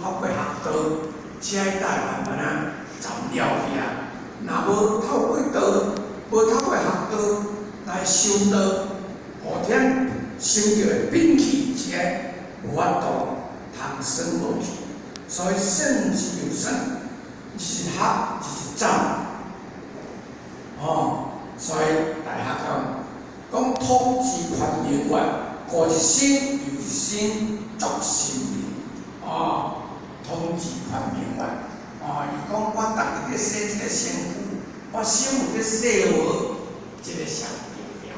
透過學道，才會當慢慢仔站了去啊。若無透過道，無透過學道來修道，後天修著的秉氣才無法度通耍無去。所以算之又算，日日學，日日斬。哦，所以大學講講通智寬明月，過一生又一生作新人。哦，通智寬明月。哦，伊講我逐日咧洗這个身軀，我手有咧洗無，這个上重要。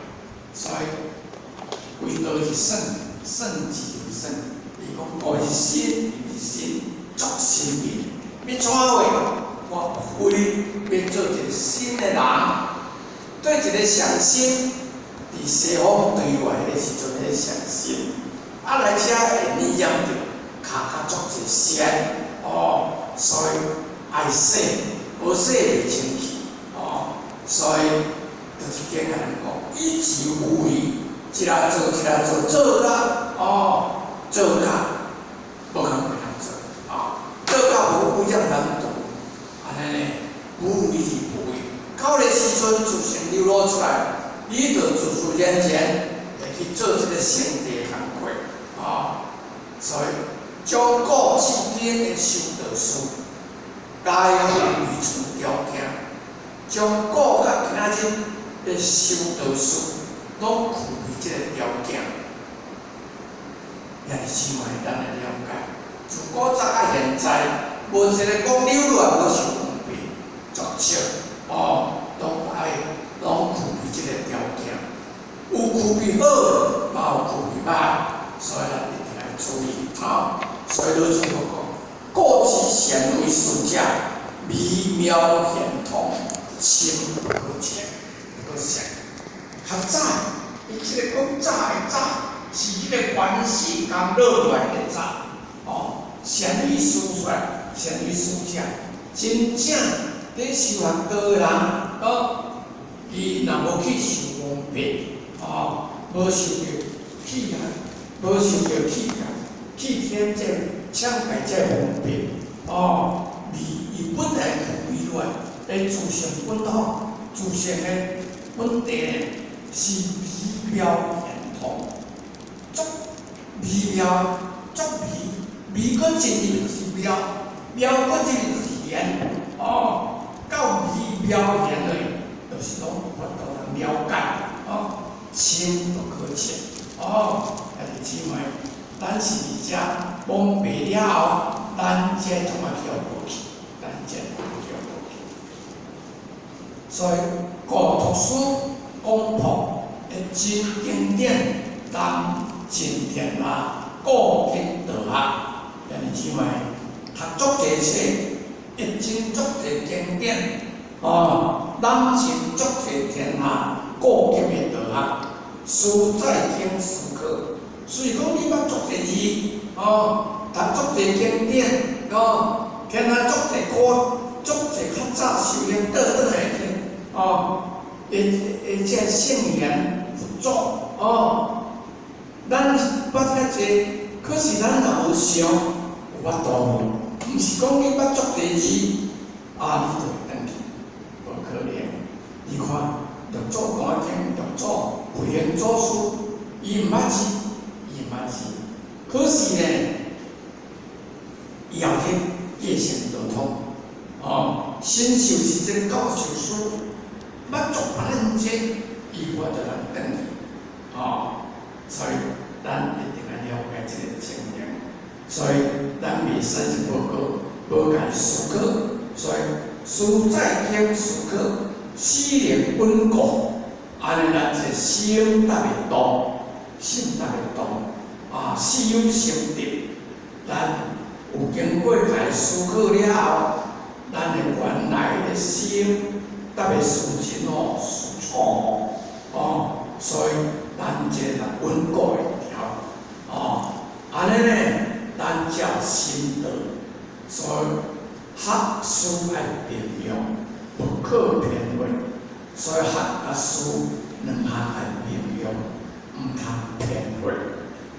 所以為道是算，算之又算。伊講過一生又一生作新人，欲怎話？我非欲做一個新的人，對一个上心，佇西方對外彼個時陣，彼个上心，啊來遮會染著，跤較足濟線，哦，所以愛洗，無洗袂清氣，哦，所以就是經人講，以之無為，一下做一下做，做甲哦，做甲無共袂通做，啊，做甲無污染難度，按呢呢，無為而不為。到个時陣自性流露出來，你就自自然然會去做這個聖地工課，啊，所以將古至今的修道士，皆具備此條件，將古甲今仔日的修道士，攏具備這個條件。兄弟姊妹，咱來了解，自古早到現在，無一個講流落來無受蒙蔽，絕少哦，攏愛攏具備這個條件。有具備好，嘛有具備歹，所以咱一定愛注意啊。所以老祖講，古之善為士者，微妙玄通，深不可測，不可測。較早，伊這个講早的早，是彼個原始工落來的早，哦，善為士說，善為士者，真正佇修學道的人，哦，伊若無去受蒙蔽，哦，無受著氣啊，無受著氣啊，去天這搶界這蒙蔽，哦，伊伊本來具備落來，的自性本土，自性的本地呢，是微妙玄通，足微妙，足微，微閣進入就是妙，妙閣進入就是玄，哦，到微妙玄的，就是攏有法度通了解，哦，深不可測，哦，兄弟姊妹，咱是佇遮蒙蔽了後，咱才怎啊去予無去？咱才去予無去。所以古讀書講破的真經典，當盡天下，古今道學，兄弟姊妹，讀足濟冊，譯經足濟經典，哦，攬盡足濟天下古今的道學，實在經思考。所以講你捌足濟字，哦，讀足濟經典，哦，聽啊足濟歌，足濟較早修行倒轉來去，哦，會會這聖賢佛祖，哦，咱捌較濟，可是咱若無想，有法度無？毋是講你捌足濟字，啊，你就會轉去，無可能。你看，六祖壇經，六祖慧能祖師，伊毋捌字，伊毋捌字，可是呢，伊後日繼承道統，哦，神秀是這个教授師，捌足百分之，伊無就通轉去，哦，所以咱一定愛了解這个情形，所以咱袂使是無過無共思考，所以實在經思考，始能穩固，按呢咱這個心才袂動，心才袂動，啊，始有心得，咱有經過家思考了後，咱的原來的心才袂思真哦，思錯哦，所以咱這個穩固會牢，哦，按呢呢，咱才有心得，所以學思愛並用，不可偏廢，所以學佮思兩項愛並用，毋通偏廢。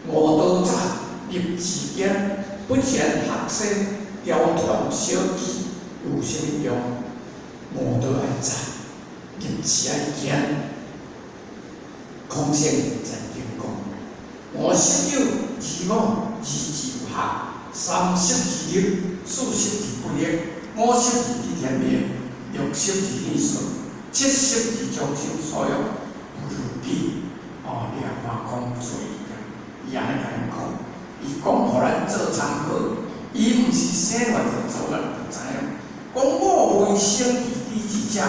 悟道者立志間，不然學說雕蟲小技有啥物用？悟道愛早，立志愛堅。孔聖人曾經講：吾昔有二五，二自有學；三十而立，四十而不惑，五十而知天命，六十而耳順，七十而將心所欲，不逾矩。哦，你來看孔子伊按呢共咱講，伊講予咱做參考，伊毋是生來就做咱就知影。講我為生而知之者，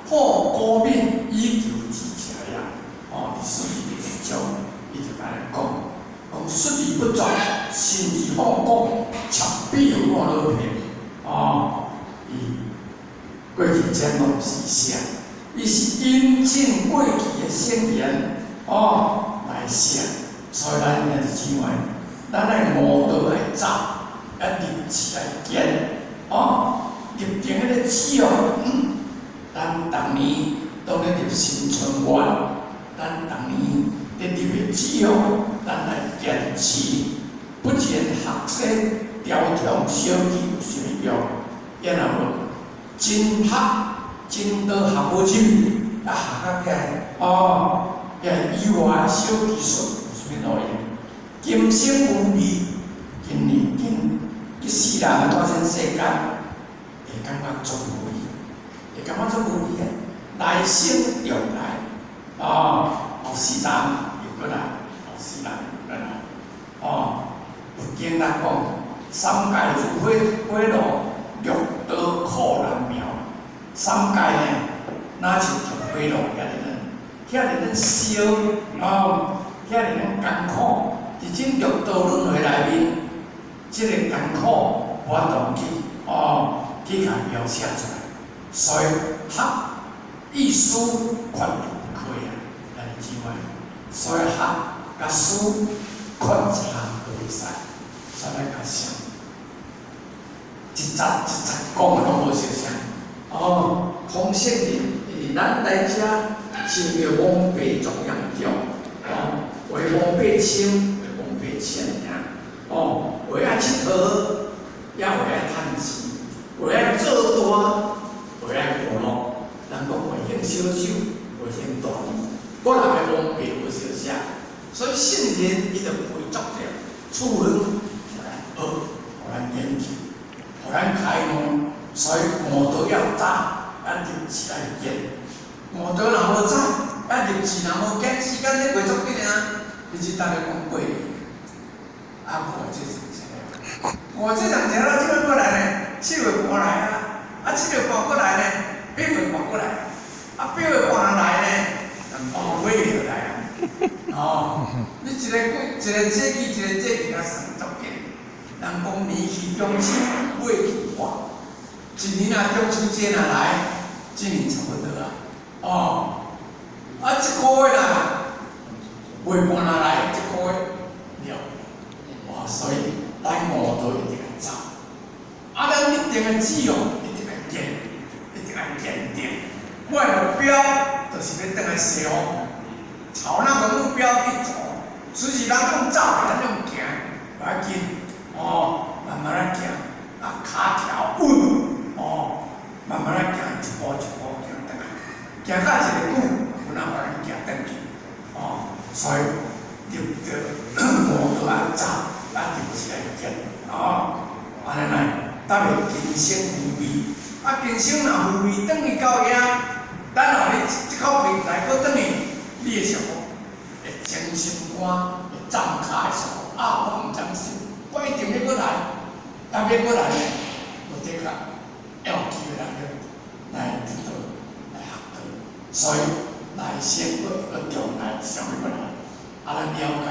好古敏以求之者也。哦，佇說文第一章，伊就共咱講，講述而不作，信而好古，賊比我老騙。哦，伊過去這攏毋是寫，伊是引進過去的聖言，哦，來寫。所以咱兄弟姊妹，咱愛悟道愛早，愛立志愛堅，哦，立定彼个志哦。咱逐年都咧立新春願，咱逐年咧立的志哦，咱來堅持。不然學說雕蟲小技有啥物用？也若無真學真道學無入去，啊學甲起來，哦，也以外小技術有啥物路用？今生無味，今年今這世人活這世間，會感覺足無味，會感覺足無味啊！來生重來，哦，後世人又閣來，後世人又閣來，哦，佛經來講，三界如火火爐，六道苦難苗。三界呢，若像像火爐遐爾呢，遐爾咧燒，哦，遐爾咧艱苦。佇這六道輪迴內面，這個艱苦無法度去哦，去共描寫出來。所以學與思缺一不可啊，兄弟姊妹。所以學佮思缺一項都袂使，所以咱較想，一節一節講的攏無相像。哦，孔聖人伊佇咱來遮生的王病足嚴重，哦，有的王病深，有的王病淺爾。哦，有的愛𨑨迌，也有的愛趁錢，有的愛做大，有的愛娛樂。人講會興小手，會興大利，各人的王病無相像，所以聖人伊就開足濟處方，予咱學，予咱研究，予咱開悟。所以悟道要早，咱立志愛堅。悟道若無早，咱立志若無堅，時間咧過足緊啊！你只當咧講過年，啊，五這是啥物？五這人食了，這擺過來呢，7月半來啊，啊7月半過來呢，8月半過來，啊8月半來呢，哦尾月就來啊。哦，你一個季，一個節氣，一個節氣較算足緊。人講年去中秋，月去半。一年若中秋節若來，這年差不多啊。哦，啊，這個月啦，月半若來，這個月了。哇，所以咱悟道一定愛早。啊，咱立定的志哦，一定愛堅，一定愛堅定。我的目標就是欲轉來西方，朝那個目標去走。隨時人講走，咱用行，無要緊。哦，慢慢仔行，啊，跤徛穩。哦，慢慢仔行，一步一步行轉來，行到一个久，有哪予咱行轉去。哦，所以立著悟道愛早，啊，立志愛堅。哦，按呢來，才袂今生無味。啊，今生若無味，轉去到遐，等下你這口氣來閣轉去，你會想講，會精心肝，會站跤會想講，啊，我毋甘心，我一定欲閣來，啊，欲閣來呢，無的確。要機會來來得到來學道，所以來生閣閣重來想欲閣來，啊，咱了解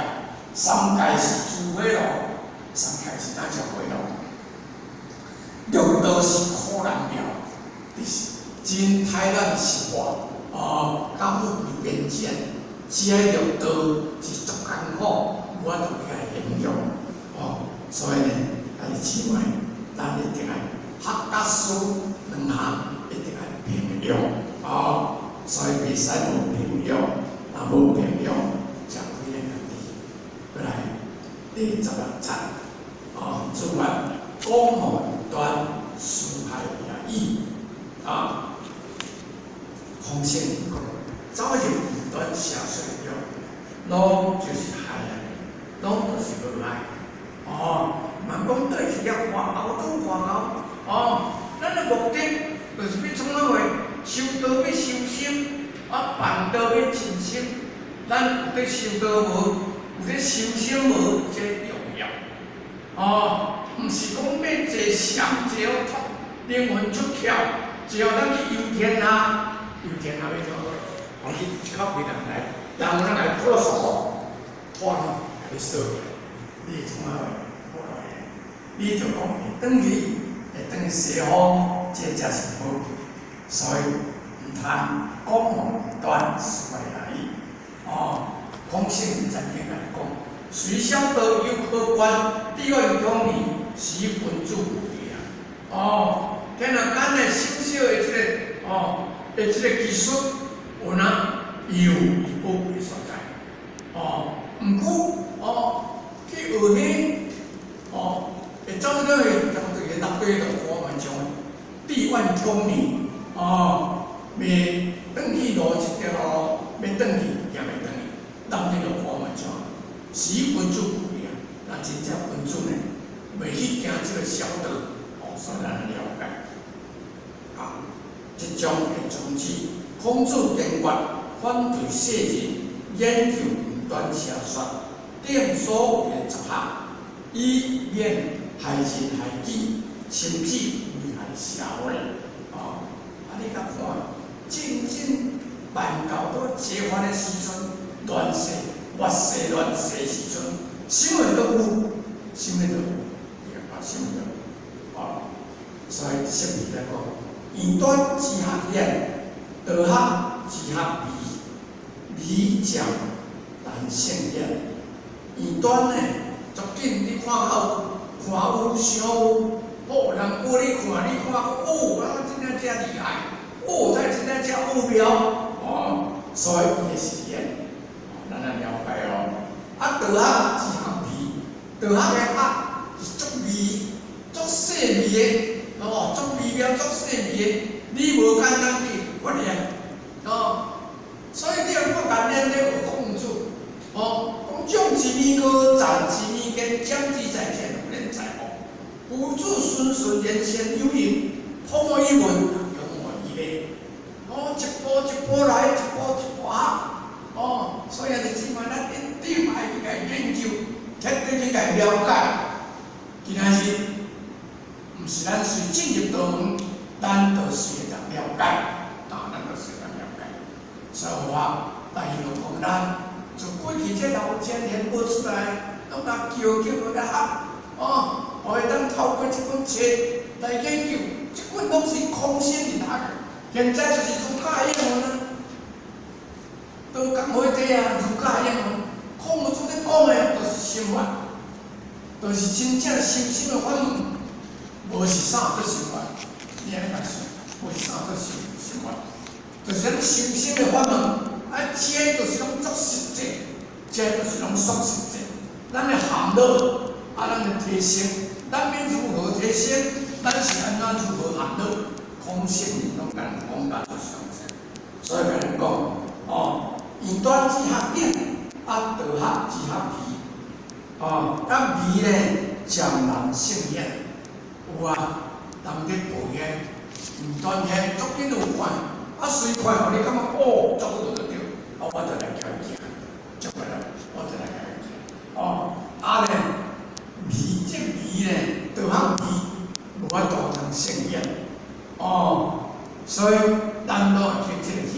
三界是諸火爐，三界是哪隻火爐？六道是苦難苗，就是真歹咱生活，哦，較富貴貧賤，這个六道是足艱苦，無法度去來形容，哦，所以呢，兄弟姊妹，咱一定愛學佮思兩項一定愛並用，哦，所以袂使無並用，若無並用，食虧咱家己。過來第16節，哦。子曰：講無異端，辭害也已。啊，孔聖人講，走入異端邪說中，攏就是害啊，攏就是無愛。哦，毋通講對去遐外後拄外後，哦，咱的目的就是欲創啥貨？修道欲修心，啊，辦道欲盡心。咱有咧修道無？有咧修心無？這重要。哦，毋是講欲坐禪坐予脫靈魂出竅，坐予咱去遊天下，遊天下欲創啥貨？哦，去一口氣人來，人有人來拖手，拖去，共你鎖起來，你會創啥貨？無路用。你就講會轉去，會轉去西方，這才是好。所以毋通講無異端，辭害也已。哦，孔聖人曾經共你講，雖小道猶可觀，智願強年，使君子無疑啊。哦，天啊，咱的小小的這個哦的這個技術，有哪有伊寶貴所在。哦，毋過哦去學彼哦，會走到去相對的六地就看萬像智願強年，哦，袂轉去路一條路，欲轉去行袂轉去，落地就看萬像，使君子無疑啊。那真正君子呢，袂去行這個小道，哦，所以咱來了解。啊，這種的宗旨，孔子堅決反對世人研究異端邪說，定所謂的雜學，以免害人害己，甚至危害社會。哦，啊，你共看，真正辦教都解放的時陣，亂世、末世亂世時陣，啥物都有，啥物都有，啊，啥物都有，哦，所以釋義來講，異端之學顯，道學之學微，微漸難勝顯。異端呢，足緊你看有，看有想有，哦，人教你看，你看，哦，啊，真正遮厲害，哦，這真正遮奧妙，哦，所以伊會是顯，咱來了解哦。啊，道學之學微，道學的學是足微、足細微的，哦，足微妙、足細微的，你無簡單去發現，哦。所以你若看咱咧學孔子，哦，講長之彌高，長之彌堅，講之在前，有練在後。夫子循循言先有應，破無一文，用無一例。哦，一步一步來，一步一步學。哦，所以啊，你這擺咱一定愛去共研究，徹底去共了解。今仔日，毋是咱隨進入道門，咱就隨會當了解，啊，咱就隨會當了解。所以我，但希望講咱從過去這老前賢無出來，攏共叫叫落來學，哦，予會當透過這本冊來研究，這本攏是空心人學的，現在就是儒家英文啊，都共伙體啊，儒家英文，孔子咧講的就是心法，就是真正修心的法門，無是啥做心法，你按呢共想，無是啥做心心法，就是咱修心的法門，啊，這就是攏足實際，這就是攏屬實際，咱的含樂，啊，咱的提升，咱欲如何提升？咱是按怎如何含樂？空性攏共講甲足詳細，所以共咱講，哦，異端之學顯，啊，道學之學微，哦，啊微呢，漸難勝顯，有啊，人咧抱怨，異端顯足緊有看，啊隨看予你感覺哦，足好就對，啊我就來共伊行，足過來，我就來共伊行，哦，啊呢，微這微呢，道學微，無法度通勝顯，哦，所以咱攏會去這個顯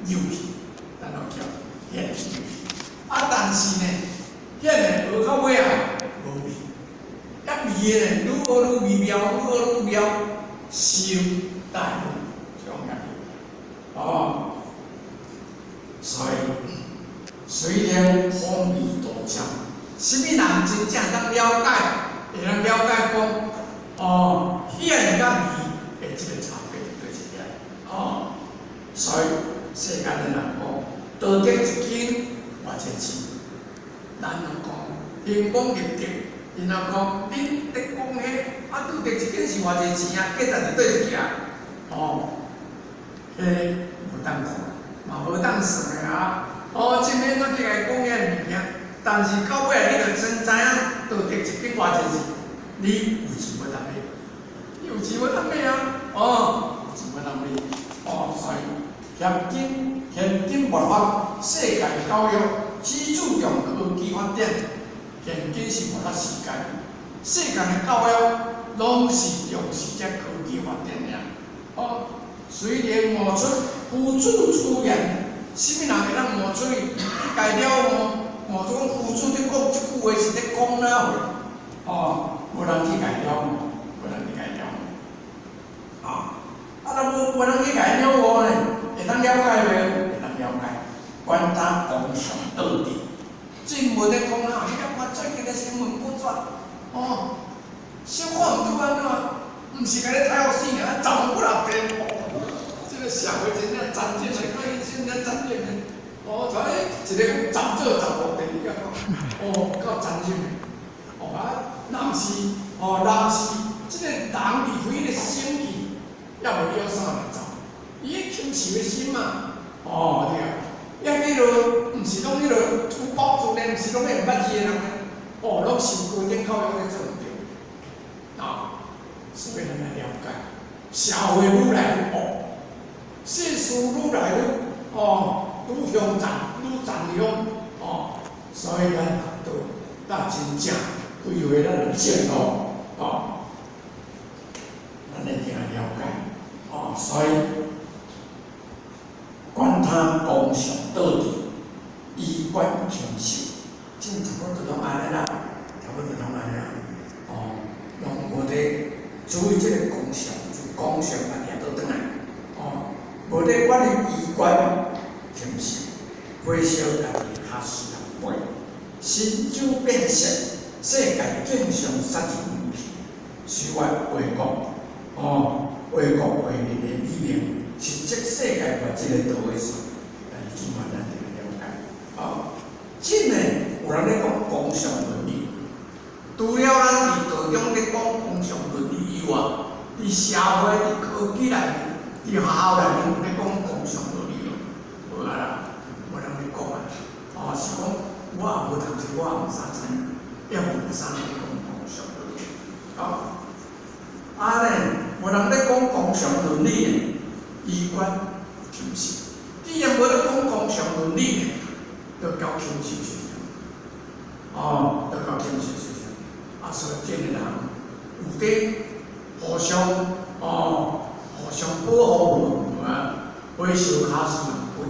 入去，咱攏叫顯入去，啊但是呢，顯的學到尾啊，無味，啊微的呢，愈學愈微妙，愈學愈妙，心大愈這種感覺，哦，所以雖然風味道長，啥物人真正當了解，會當了解講，哦，顯佮微的這個差別佇佗一點，哦，所以世間的人講，道德一經，偌濟錢，咱攏講，興功立德，然後講，恁咧講彼，啊，拄著一間是偌濟錢啊？價值佇佗一行？哦，彼無當看，嘛無當算的啊。哦，這免咱去共伊講遐物件，但是到尾你著先知影，道德一間偌濟錢，你有錢欲通買，你有錢欲通買啊？哦，有錢欲通買，哦，所以現今現今末法世界教育只注重科技發展，現今是末法時間，世間的教育攏是重視這科技發展爾。哦，隨能悟出夫子出言，啥物人會當悟出去？去共了悟，悟出講夫子咧講這句話是咧講哪話？哦，無人去共了悟，無人去共了悟。啊，啊，若無無人去共了悟呢？會當了解袂？會當了解。管他功上倒佇，正文咧講啊，你看最近的新聞不絕，哦，小可毋對按怎？毋是共你睇予死爾，走幾若遍。這個社會真正殘忍的，真正殘忍的。哦，像一個講斬做十五地啊，哦，夠殘忍的。哦啊，人是，哦，人是，這個人離開彼個生氣，猶袂曉啥來走。伊輕視的心嘛，哦對啊，抑彼落毋是攏彼落粗暴自然，毋是攏彼毋捌字的人呢，哦，攏受高等教育咧做毋對，啊，所以咱來了解，社會愈來愈惡，世事愈來愈哦，愈凶殘，愈殘凶，哦，所以咱學道，咱真正規劃咱的前路，哦，咱一定愛了解，哦，所以。管他功上倒佇，衣冠禽獸，這差不多攏按呢啦，差不多攏按呢啦，哦，攏無佇注意這個功上，就功上嘛掠倒轉來，哦，無佇管伊衣冠禽獸，火燒家己跤死人背，神州變色，世界景象殺人武器，隨願為國，哦，為國為民的理念。實質世界末日的導火線，但是這款咱就了解。哦，真的有人咧講工商倫理，除了咱佇道中咧講工商倫理以外，佇社會、佇科技內面、佇學校內面有咧講工商倫理無？無啊啦，無人咧講啊。哦，是講我也無讀冊，我也毋啥知影，也無啥人咧講工商倫理。哦，啊咧，無人咧講工商倫理的。衣冠禽獸，既然無咧講工商倫理呢，就交禽獸思想，哦，就交禽獸思想。啊，所以這個人有佇互相哦，互相保護無啊，火燒跤死人背，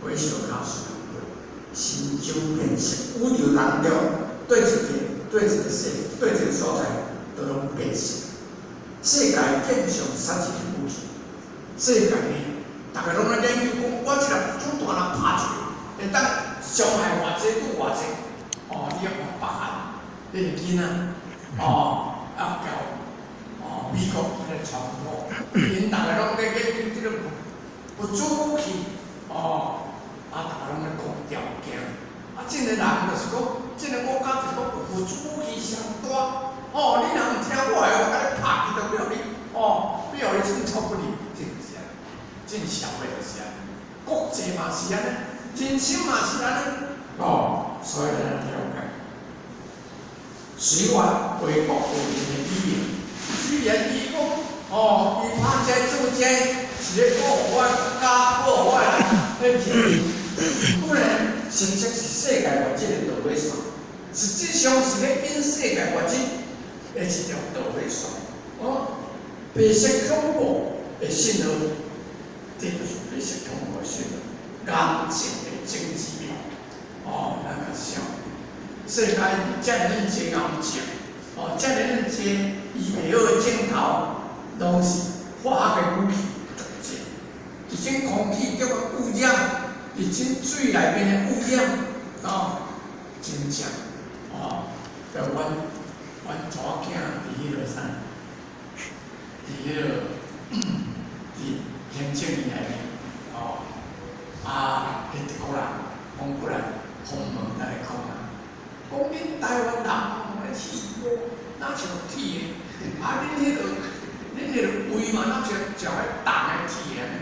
火燒跤死人背，神州變色，宇宙當中對一個對一個世對一個所在都攏變色，世界景象殺一個武器。世界呢，逐家攏咧研究講，我這粒子彈若拍出去，會當傷害偌濟拄偌濟。哦，你看北韓彼個囡仔，哦，啊交哦美國彼個川普，𪜶逐家攏咧研究這個物子武器，哦，啊，逐家攏咧講條件。啊，這個人就是講，這個國家就是講物子武器上大，哦，你若毋聽我的，我共你拍去都欲予你，哦，欲予你寸草不離。這社會就是按呢，國際嘛是按呢，人生嘛是按呢，哦，所以咱了解。隨願為國為民的語言，雖然伊講，哦，伊拍這做這，是咧保護我的國家，保護我的人，彼毋是本來實質是世界末日的導火線，實際上是咧引世界末日的一條導火線。哦，白色恐怖的信號。這就是白色恐怖的信號，癌症的政治病，哦，咱較想，世界遮爾濟癌症，哦，遮爾濟醫袂好的症頭，攏是化學的武器造成。一種空氣中的污染，一種水內面的污染，哦，真正，哦，就阮阮查某囝佇彼個啥，佇彼個佇行政院內面，哦，啊，彼德國人講過來訪問來講啊，講恁台灣人吼，咧氣迄个，恁迄个胃嘛，拢像像彼重的铁呢。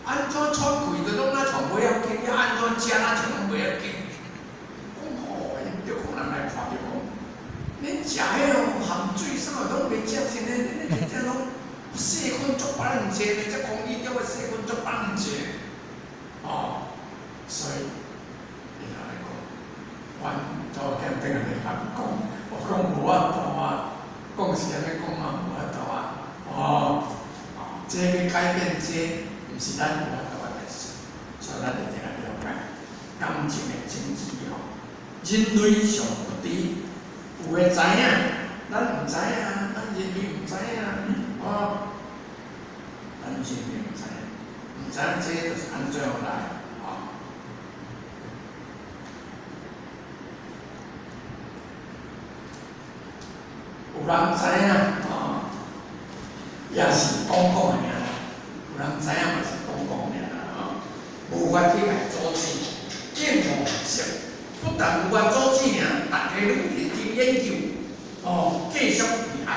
按怎喘气都拢若像袂要紧，你按怎食若像拢袂要紧。讲吼，𪜶著可能来看著讲，恁食彼哦咸水啥物拢袂食进的，恁恁这拢细菌足百分济呢，这空气中的细菌足百分济。哦，所以伊就来讲，阮查某囝顶下咧含讲，我讲无法度啊，讲是按呢讲嘛，无法度啊。哦，这欲改变这，毋是咱有法度的代志，所以咱一定爱了解感情的真谛吼。人类尚不知，有的知影，咱毋知影，咱人类毋知影，哦，咱人类毋知影，毋知影这就是按怎样来，哦。有人知影，哦，也是讲讲的尔啦。有人知影嘛是讲讲尔啦，吼，无法去共阻止，敬无学识，不但无法阻止尔，逐家拢认真研究，哦，继续伫爱，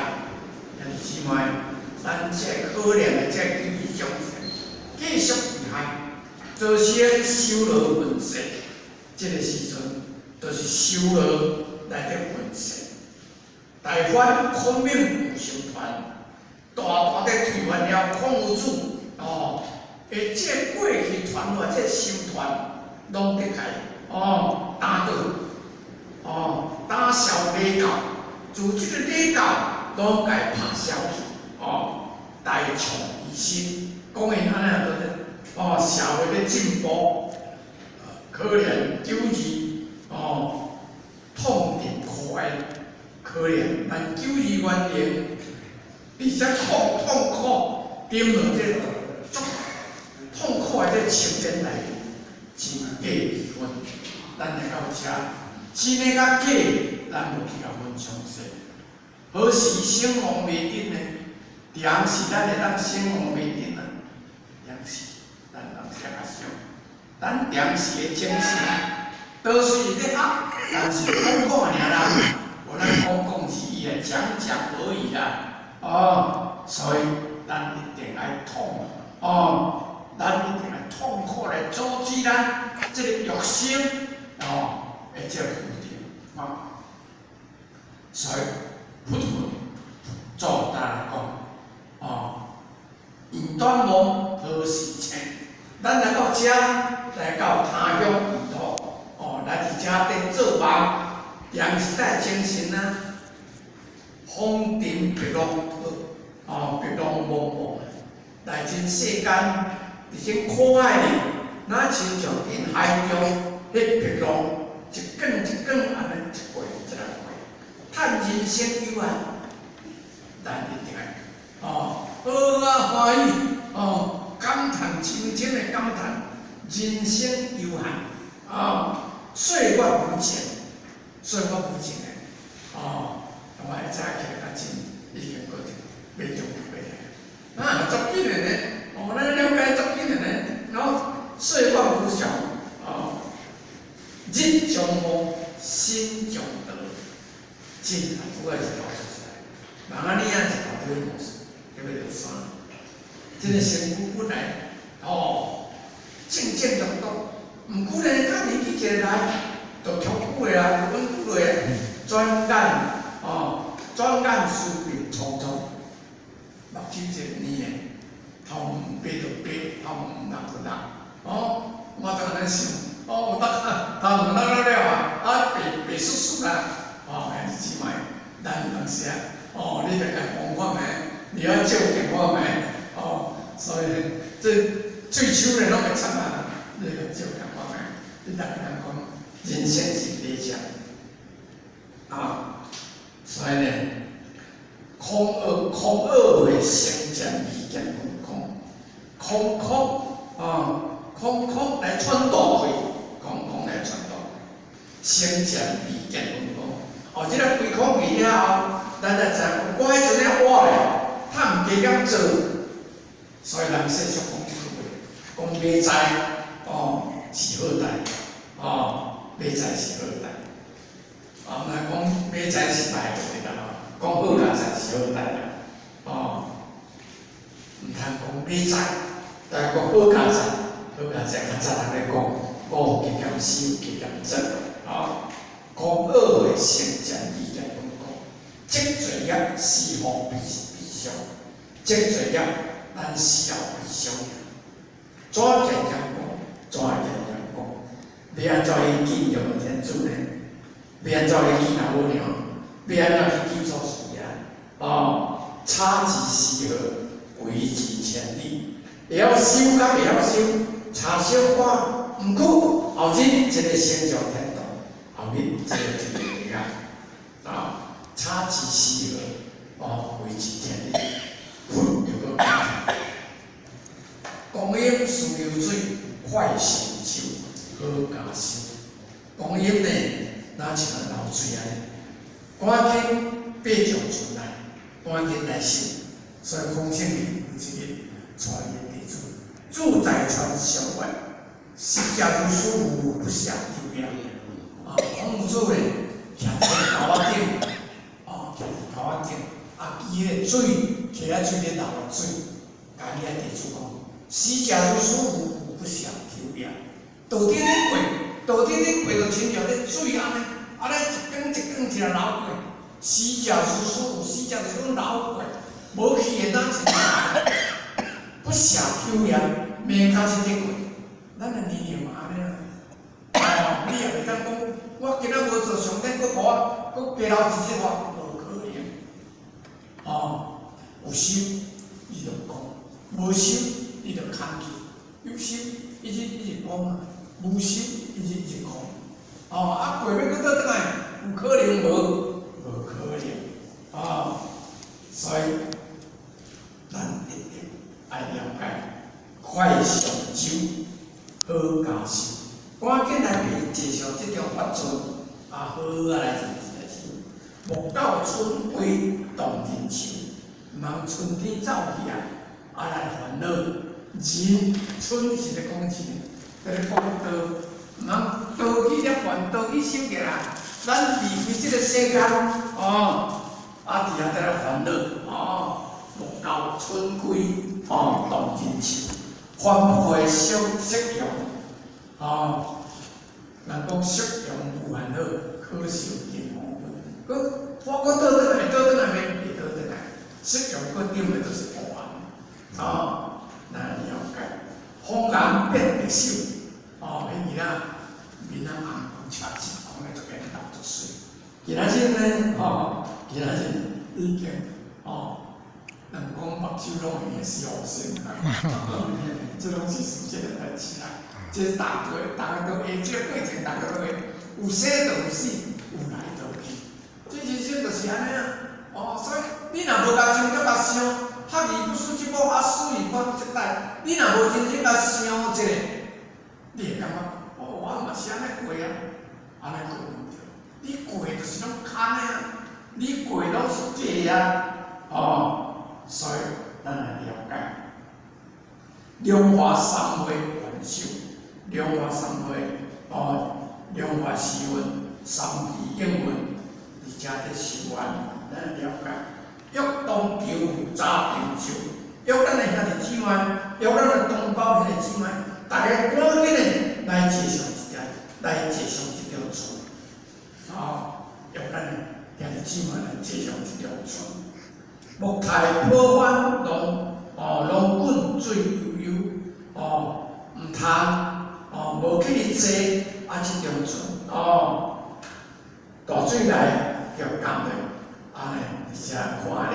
兄弟姊妹，咱这可怜的这九二众生，继续伫爱，造成修罗运势，这个时阵，就是修罗来得运势。大梵孔明有成团，大大的推翻了孔夫子，哦，而这过去传落这修团，拢伫共哦打倒，哦打消礼教，自这个礼教拢共拍消去，哦，大创于心，讲𪜶按呢都是，哦，社会咧进步，可怜九二，哦，痛定苦哀。可怜，咱九二元年，而且痛痛苦，沉落这足痛苦的这深渊内面，真假二分。咱来到遮，真的佮假，咱无去共分详细。何时生亡未定呢？定时咱会当生亡未定啊？定时，咱人啥较想？咱定时的精神，都是咧学，但是讲讲尔啦。无咱讲讲是伊会讲讲而已啦，哦，所以咱一定爱痛，哦，咱一定爱痛苦来阻止咱这个欲生，哦，的这个负重，哦，所以佛陀祖来讲，哦，愿断梦何时清？咱来到遮，来到他乡异土，哦，来伫遮伫做梦。定时代精神啊，风尘白浪，哦，白浪茫茫，来真世间，伫种苦海里，若亲像伫海中，彼白浪一卷一卷按呢一过一来过，叹人生有限，咱一定爱哦，好啊欢喜哦，感叹深深的感叹，人生有限，哦，岁月无情。岁月无情的，哦，我下早起来较真，已经过去，袂中袂来，啊，足紧的呢，哦，咱了解足紧的呢，哦，岁月无常，哦，日将暮，身将老，真啊，主要是头出来，人啊你啊是头拄模式，叫欲落山，这个身躯本来，哦，正正常常，毋过呢，较年纪一个来。就翘久的啊，就稳久落啊，转眼哦，转眼思别匆匆，目睭一个年的，头毛白就白，头毛绿就绿，哦，我就按呢想，哦，有当头毛落了了啊，啊白白雪雪啦，哦，兄弟姊妹，咱有当时啊，哦，你著共讲看觅，你爱照镜看觅，哦，所以这喙须咧拢会插啊，你共照镜看觅，你逐个人讲。人生是理想，啊，所以呢，空恶空恶会成见未见分空，空空啊，空空来喘大气，空空来喘大气，成见未见分空。哦，这个归空去了后，咱才知影，我彼阵咧活咧，趁加减做，所以人世俗讲这句话，讲马财哦是好代，哦。马财是好代，啊，毋若讲马财是歹就对啦，讲好佳财是好代啦。你知，但講好佳哉，好佳哉，較早人咧講，五加減四加減十，哦，空惡的聖戰意來講講，積罪業死後悲悲傷，積罪業咱死後悲傷。怎見嚴講？怎見嚴講？欲按怎去見著天主呢？欲按怎去見阿母娘？欲按怎去見祖師爺？哦，差之絲毫，違之千里。會曉修甲袂曉修，差小可。毋過後日一个成就天堂，後日一个地獄啊！啊，差之絲毫，哦，違之千里。佛又閣講：光陰似流水，快成就，好加修。光陰呢，若像流水按呢，趕緊爬上船來，趕緊來修。所以空性裡有一个帶伊的弟子，住在船上月，死食如斯夫，不舍昼夜。啊，孔子呢，徛佇溝仔頂，哦，徛佇溝仔頂，啊，記彼个水，溪仔水咧流的水，共伊的弟子講：死食如斯夫，不舍晝夜。到底咧過，到底咧過，就親像咧水按呢，按呢一工一工一直流過。死食如斯夫，死食就是講流過，無去的哪一日，不舍晝夜，暝較這咧過。咱的年齡嘛按呢啦，哦，你也袂當講，我今仔無做上帝，閣予我閣加留一日活，無可能。哦，有心你就講，無心你就空去；有心一直一直講啊，無心一直一直講。哦，啊過欲閣倒轉來，有可能無？無可能。哦，所以咱一定愛了解，快上舟，好加修，趕緊來爬坐上這條法船，啊好啊來認真來修。莫到春歸動人愁，毋通春天走去啊，啊來煩惱。人春是咧講錢，在咧講道，毋通倒去了煩，倒去修起來。咱離開這個世間，哦，啊佇遐在咧煩惱，哦，莫到春歸，哦，動人愁。凡夫的色色用，哦，人講色用無煩惱，可受金黃粉。閣我閣倒轉來，倒轉來免會倒轉來，色用閣頂的就是烏暗，哦，咱了解。紅顏變白首，哦，彼囡仔面仔紅，赤子，講咧足緣投足媠。今仔日呢，吼，今仔日已經，哦，人講目睭攏會變小生啊，這攏是事實的代誌啦。這大家大家都會，這個過程大家都會，有生就有死，有來就有去。這人生就是按呢啊，哦，所以你若無共真正共想，學而不思則罔，啊思而不學則殆。你若無真正共想一下，你會感覺，哦，我嘛是按呢過啊，按呢過毋對。你過就是攏空的啊，你過攏是假啊，哦，所以咱來了解，龍華三會還手，龍華三會，哦，龍華時運，三期應運，佇遮咧修願，咱來了解。欲當求早成就，欲咱的兄弟姊妹，欲咱的同胞兄弟姊妹，大家趕緊的來坐上一條，來坐上這條船，哦，欲咱的兄弟姊妹來坐上這條船。木太破翻浪，哦，浪滾水悠悠，哦，毋通，哦，無去坐啊這條船，哦，大水來就江咧，按呢，佇遮看咧，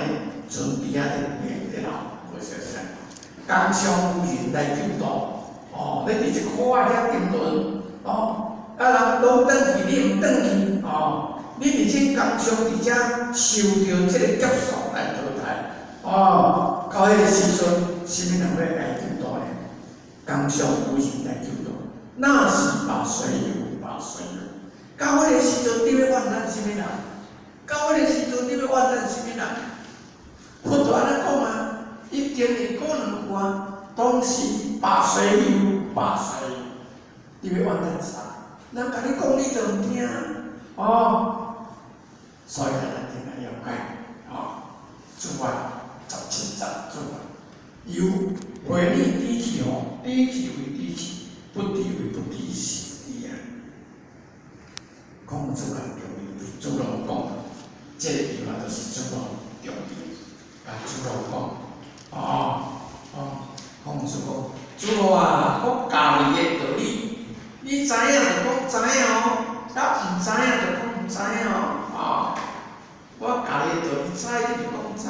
船邊仔佇變佇流，無相像。江上有人來救渡，哦，你佇這苦海遐沉淪，哦，啊人攏轉去，你毋轉去，哦，你佇這江上佇遮受著這個劫數來淘汰，哦，到彼個時陣，啥物人欲來救渡呢？江上有人來救渡，那時罷隨遊，罷隨遊。到彼個時陣，你欲怨咱啥物人？到彼個時陣，你欲怨咱啥物人？佛就按呢講啊，一定會講兩句啊。當時罷隨遊，罷隨遊，你欲怨咱啥？人共你講，你就毋聽，哦。所以咱一定愛了解，哦，諸願17節諸願，由違逆知去吼，知去為知去，不知為不知，是知啊。孔子共子路講，這句話就是子路重要，共子路講，哦哦，孔子講，子路啊，我教你的道理，你知影就講知影哦，啊毋知影就講毋知影哦，哦，我教你的道理，知你就講知，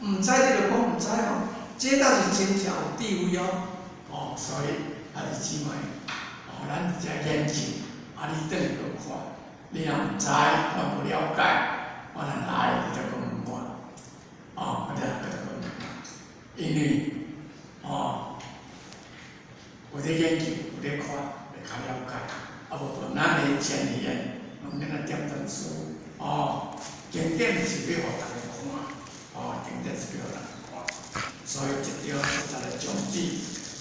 毋知你就講毋知哦，這倒是真正有智慧哦，哦，所以兄弟姊妹，哦，咱佇遮研究，啊，你轉去閣看，你若毋知，我無了解，我若來，你就閣問我，哦，我就閣閣問我，因為，哦，有咧研究，有咧看，會較了解，啊無就咱的前言，攏免來點點書，哦，經典是欲予逐家看，哦，經典是欲予逐家看，所以這張再來總之，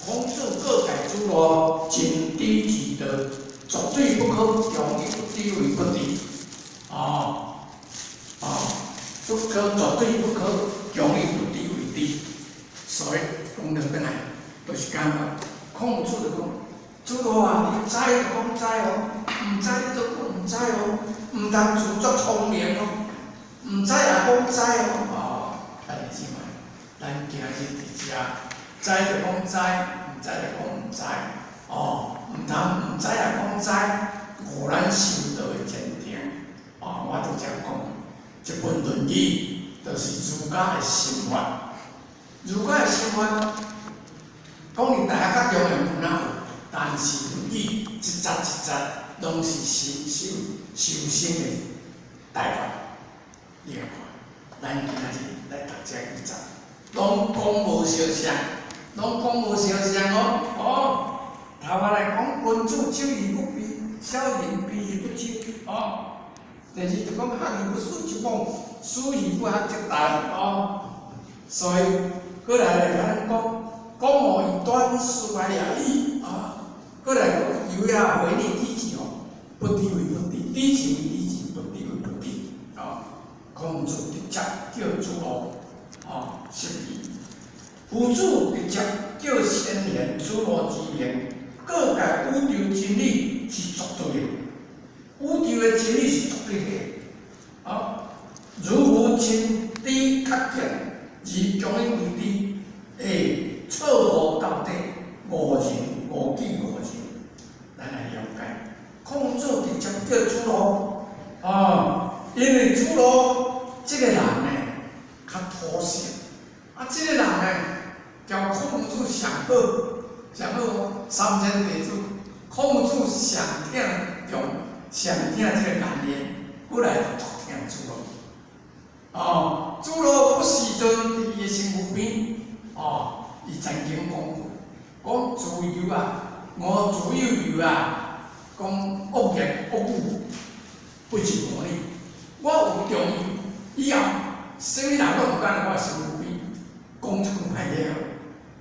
孔子告誡子路，真知其道，絕對不可強以不知為不知，哦，哦，不可絕對不可強以不知為知，所以講著轉來，就是感覺孔子就講，子路啊，你知就講知哦，毋知你就講毋知哦，毋通自作聰明哦，毋知也講知哦，哦，兄弟姊妹，咱今日佇遮，知就講知，毋知就講毋知，哦，毋通毋知也講知，誤咱修道的前程。哦，我拄才講，這本《論語》就是儒家的心法，儒家的心法，講佇大學較重要有哪有？但是《論語》一節一節攏是修修修身的大法，你來看，咱今仔日來讀這幾節，攏講無相像，攏講無相像哦，哦，頭仔來講君子羞而不鄙，小人鄙而不羞，哦。第二就講學而不思則罔，思而不學則殆，哦。所以過來來共咱講，講無以短思而已，啊。過來講由也違逆知去吼，不知為不知，知去為知去，不知為不知，啊。孔子直接叫子路，哦，釋疑。夫子直接叫先賢子路之名，告誡宇宙真理是絕對的。宇宙的真理是絕對的，啊！如無真知確見，而強以為知，會錯誤到底，誤人誤己誤人。咱來了解，孔子直接叫子路，啊，因為子路這個人呢，較土性，啊，這個人呢，交孔子上好，上好哦，三千弟子，孔子上疼重。上疼這個顏淵，過來就足疼子路。哦，子路不時陣佇伊的身軀邊，哦，伊曾經講過，講子游啊，吾子幼幼啊，講惡言惡語，不是無你，我有重幼以後，啥物人攏毋敢來我身軀邊，講這句歹話。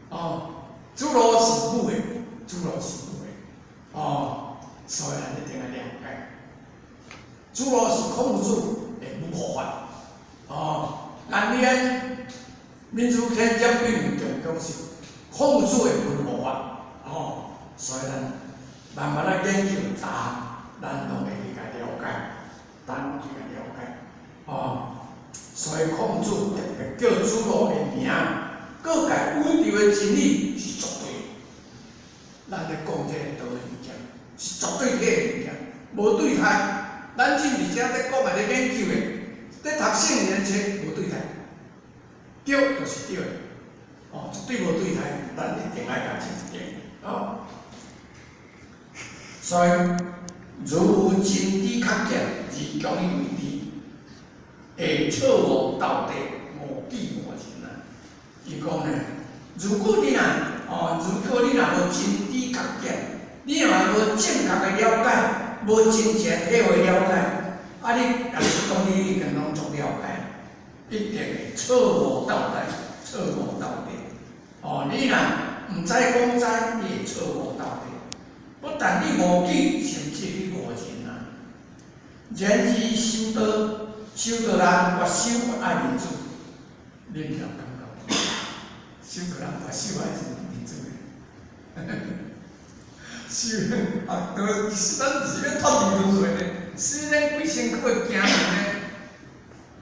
哦，子路是母的，子路是母的，哦，所以咱一定愛了解。子路是孔子的母護法，哦，顏淵、閔子騫、閔丙仲弓是孔子的門護法，哦，所以咱慢慢來研究逐項，咱攏會去共了解，咱去共了解，哦，所以孔子特別叫子路的名，告誡宇宙的真理是絕對的。咱咧講這個道的物件，是絕對體的物件，無對待。咱今佇遮咧講的、咧研究的，咧讀聖賢冊，無對待，對就是對的，哦，絕對無對待，咱一定愛共認定，哦。所以，如無真知確見，而強以為知，會錯誤到底，誤己誤人啊！伊講呢，如果你若哦，如果你若無真知確見，你若無正確的了解，無真正體會了解，啊！你若是講你已經攏總了解，一定會錯誤到底，錯誤到底。哦，你若毋知講知，你會錯誤到底。不但你誤己，甚至去誤人啊！然而修道，修道人越修越愛面子，恁有感覺無？修道人越修越愛面面子的。修行啊，都咱毋是欲脫離輪迴呢，雖然規身軀會驚人呢，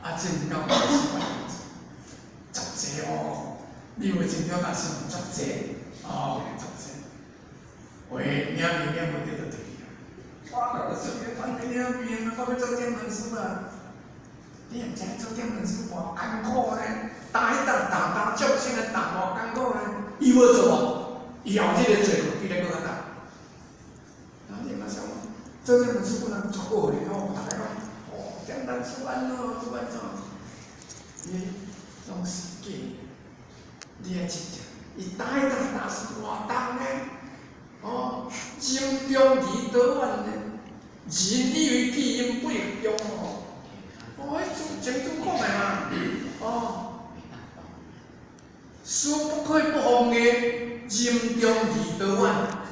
啊，真夠是足濟哦，你有真了解是足濟哦，足濟。話領面領無得就對去啊！我就是欲反領面，我欲做點門師啊！你毋知做點門師偌艱苦呢？擔彼擔重擔眾生的擔偌艱苦呢？伊無做無？伊後日的罪比咱閣較重。啊，你嘛想，做點門師本來足好的吼，逐家講哦，點門師按怎做按怎，伊攏是假的。你愛真正，伊擔彼擔擔是偌重呢？哦，任重而道遠呢？人以為己任不亦重哦？哦，彼清楚講的嘛，哦，事不可以不防的，任重而道遠。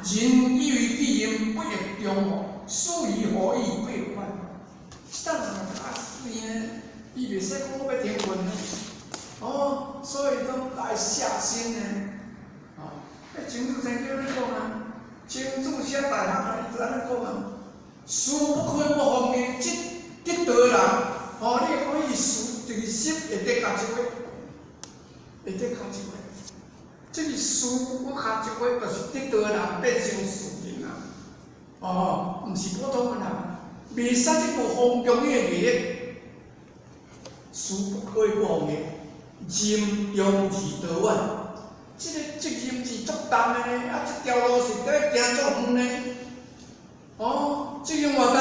人以為己任不亦重哦？事以何以不亦遠？這當人較水呢？伊袂使講我欲停困呢。哦，所以講愛下心呢。哦，彼清楚清楚咧講啊，清楚寫大學啊，伊就按呢講啊。事不可以不防的，這得道人，哦，你可以事這個心會得較一話，會得較一話。這個事我較一話，就是得道的人變成事人啊。哦，毋是普通的人，袂使這個放縱伊的利益。事不可以不防的，任重而道遠。這個責任是足重的呢，啊，這條路是得行足遠呢。哦，責任偌重，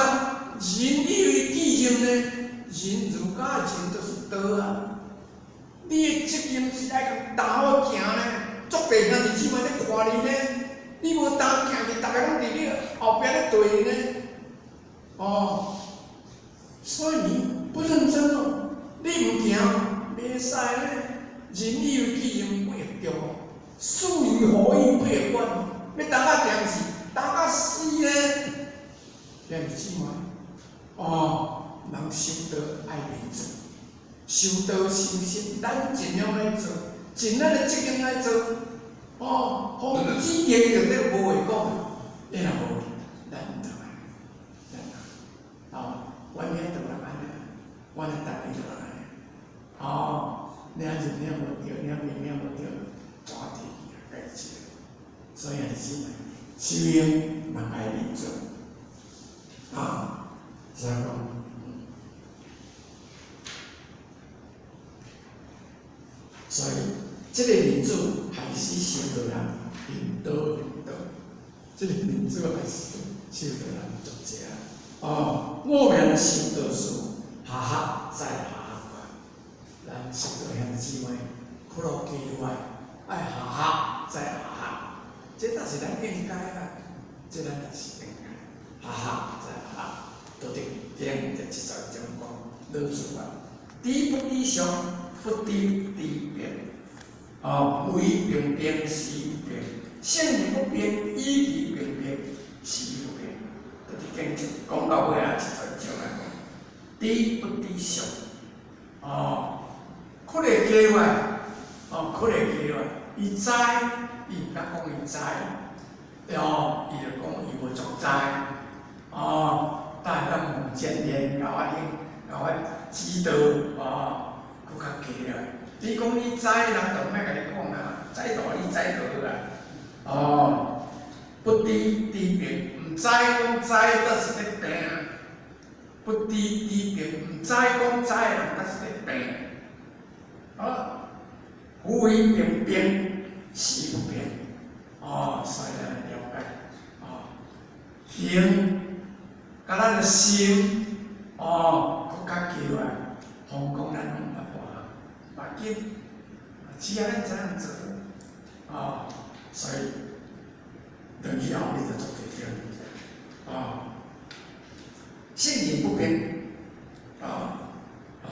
人以為己任呢？人儒家任就是道啊。你的責任是愛共擔好行呢，足濟兄弟姊妹咧看你呢，你無擔行去，逐家攏佇你後壁咧對呢。哦，所以你不認真哦，你毋行，袂使呢。人以為己任不亦重，事以何以不亦遠？欲擔到定是擔到死呢？兄弟姊妹，哦，人修道愛面子，修道修心，咱盡量來做，盡咱的責任來做。哦，防止業就這無話講，你若無，咱毋倒來，咱哦，阮遐就人按呢，阮的台語就人按呢，哦，領認領無著，領面領無著，抓提去啊，該是。所以兄弟姊妹，修行嘛愛認真，啊，所以講，所以這個民主害死修道人，貧道貧道，這個民主害死修道人足濟啊！哦，我命修道士，下學再下學關。咱修道兄弟姊妹，苦路加落來，愛下學再下學，這才是咱應該啦，這咱才是應該。下學再下學，道德經第71章講，老子啊，知不知上，不知知變。哦，為平變時不變，聖人不變，以其平變，時不變。道德經講到尾啊，71章來講，知不知上，哦，可會加落，哦，可會加落，伊知，伊毋敢講伊知，對哦，伊就講伊無足知，哦，但會當問前賢，共我應，共我指導，哦，閣較加落。你講你知，人就毋愛共你講啊，知道你知就好啊。哦，不知知變，毋知講知，才是咧病。不知知變，毋知講知，人才是咧病。啊，夫為平變，時不變。哦，所以咱來了解，哦，行，佮咱的心，哦，閣較加落，風講咱攏毋捌破無要緊，只要咱知影做，哦，所以轉去後日就做濟對，哦，聖人不變，哦，哦，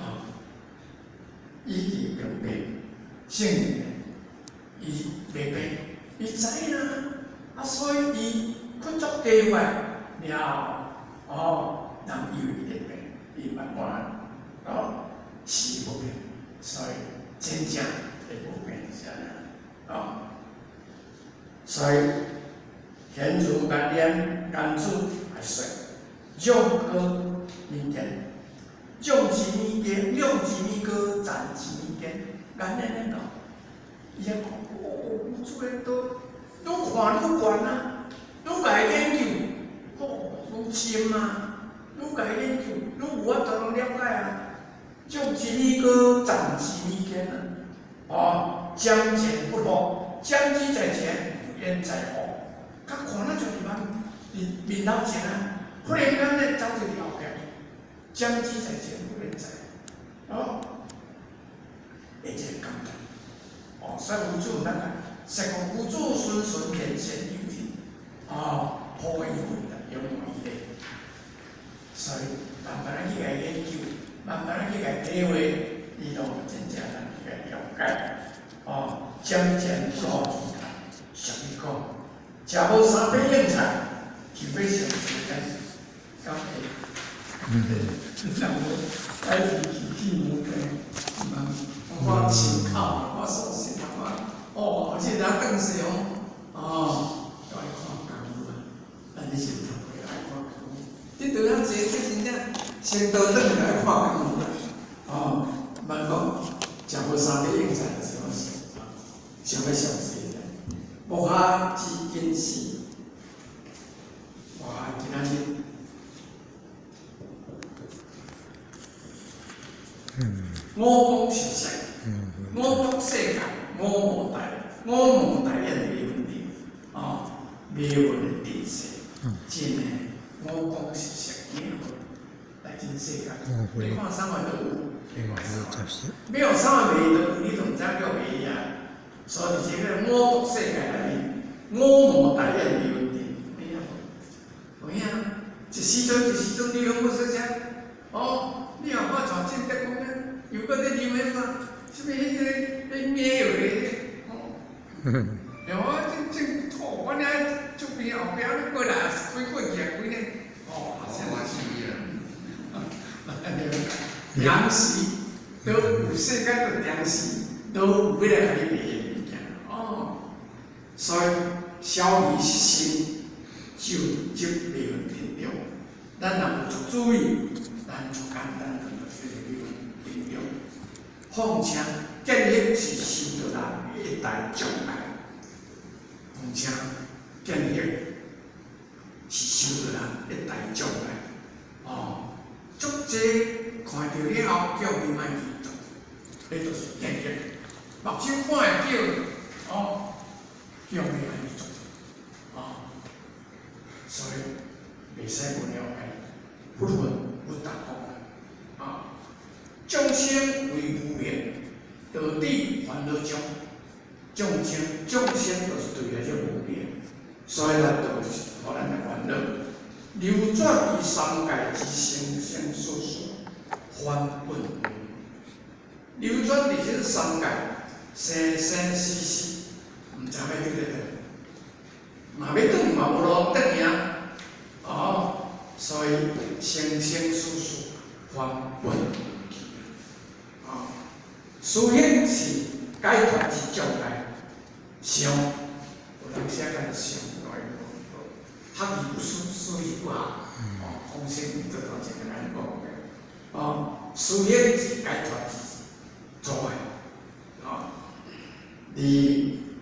以其平變，聖人伊袂變，伊知影，啊，所以伊去做計劃了後，哦，人以為伊咧變，伊毋捌搬，哦，時不變，所以真正會無變是按呢，哦。所以現如眼念甘主來說，量高物件，量之物件，量之物高，讚之物件，眼念念到，伊講哦，主的道愈看愈懸啊，愈共研究，哦，愈深啊，愈共研究，愈有法度通了解啊。量之物高，讚之物件啊，哦，將前不惑，將之在前，無厭在後。較看咱就佇面面頭前啊，忽然間咧走佇後壁，將之在前，無厭在後，哦，會這個感覺，哦，所以有主毋通講，說講有主順順天善有人，哦，破疑問永無疑咧，所以慢慢仔去共研究，慢慢仔去共體會，你攏真正通去共了解，哦，將前不惑之俗語講，食無三百應菜，就欲上時間，敢會？人無來自去無病，我親口，我所信我，哦，這若轉世哦，哦，都愛看功夫啊，咱咧是頭家愛看功夫，你拄遐坐，這真正先倒轉來看功夫啊，哦，莫講食無三百應菜，就是講想欲上世咧，木下之今時，木下今仔日。五光十色，五毒世界，五無大，五無大眼迷魂陣，哦，迷魂的陣勢，真的五光十色，迷魂來進世界。你看啥物都有，你看啥物，沒有啥物迷都有，你都毋知叫迷啊。所以這個五毒世界內面，五無大眼迷魂陣，有影無？有影？一時陣一時陣，你攏無說啥？哦，你若看像正德講咧，又閣咧啉彼個，啥物彼個彼咩藥的，哦，對無？正正哦，阮遐厝邊後壁咧過來開過去啊，開咧，哦，對，糧食都有世間的糧食，都有欲來共你賣的物件，哦，所以消迷失心，就入迷魂陣中。咱若有足注意，咱足簡單就落去迷魂陣中。況且見行是修道人一大障礙。況且見行是修道人一大障礙。哦，足濟看著了後，叫伊莫去做，彼就是見行。目睭看會著，哦，叫伊莫去做，哦，所以袂使無了解。佛法佛達講，啊，眾生為無明，導致煩惱障。眾生，眾生就是對來這無明，所以來導致予咱的煩惱。流轉於三界之生生死死，返本流轉佇這三界，生生死死，毋知欲去佗佗，嘛欲轉嘛無路轉去啊！哦，所以生生死死返本去啊！思行是解脫之障礙，想有人寫甲想，學而不思，思而不學。哦，孔先生做頭前按呢講的。哦，思行是解脫之阻礙。哦，你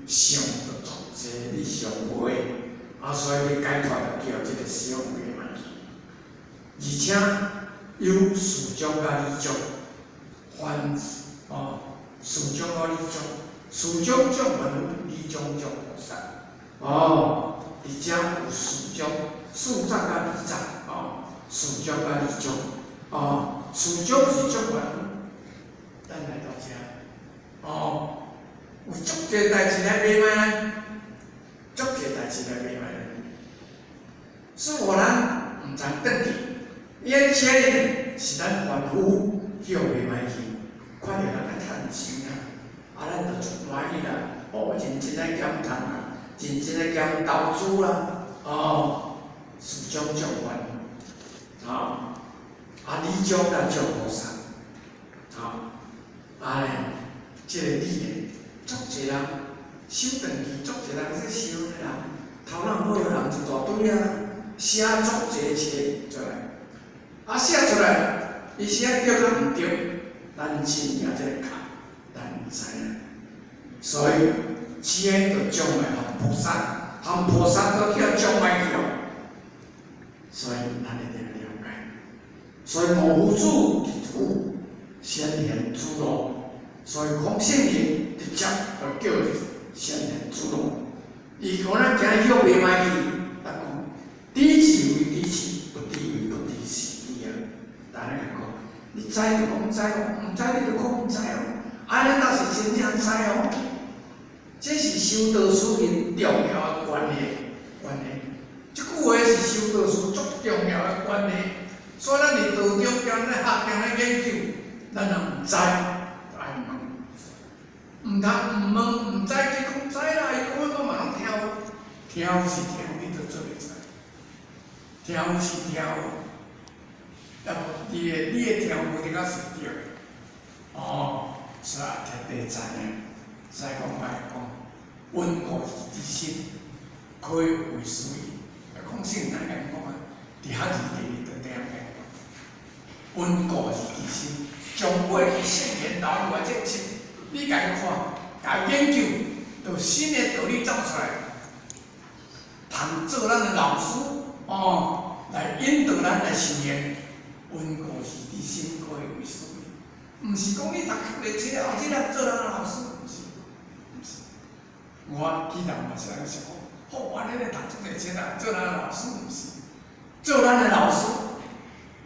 想就足濟，你想袂，啊，所以欲解脫就叫這個想袂嘛去。而且有事障佮理障，凡哦，事障佮理障，事障障凡夫，理障障菩薩。哦，佇遮有事障、事障佮理障，哦，事障佮理障，哦，事障是障凡夫，咱來到遮，哦，有足濟代誌來袂歹來，足濟代誌來袂歹來，是予咱毋通轉去。眼前的是咱凡夫去予袂歹去，看著人愛趁錢啊，啊，咱就足歡喜啦，哦，認真來減趁啊，認真來減投資啦，哦，事障障凡夫，哦，啊，理障咱障菩薩，哦，啊咧，這個理呢，足濟人收轉去，足濟人說修的人，頭腦好的人一大堆啊，寫足濟冊出來，啊寫出來，伊寫對較毋對，咱真正這個卡，咱毋知影。所以，這個就障礙含菩薩，含菩薩都叫障礙去哦。所以，咱一定要了解。所以，無夫子佇府先賢子路，所以孔聖人直接就叫先賢子路。伊講咱今日欲袂歹去，他講知其為知其，不知為不知是知啊。但係講，你知就講知哦，毋知你就講毋知哦。按呢才是真正知哦。這是修道士很重要的觀念，觀念。這句話是修道士足重要的觀念。所以咱佇道中間咧學間咧研究，咱若毋知，就愛問。毋通毋問毋知，去講知啦，伊講我嘛攏聽有，聽有是聽，你都做袂出。聽有是聽有，啊無你的聽無一定是對。哦，所以徹底知影，所以講愛講溫故而知新，可以為師。講聖人講啊，佇較二第二就這樣講。溫故而知新，將過去聖賢留落來這個你共伊看，共伊研究，就新的道理走出來，通做咱的老師哦，來引導咱來修行。溫故而知新，可以為師。毋是講你讀較濟冊，後日來做咱的老師，毋是，毋是。我記得嘛是按呢想講，好，按呢咧讀這濟冊來做咱的老師，毋是，做咱的老師。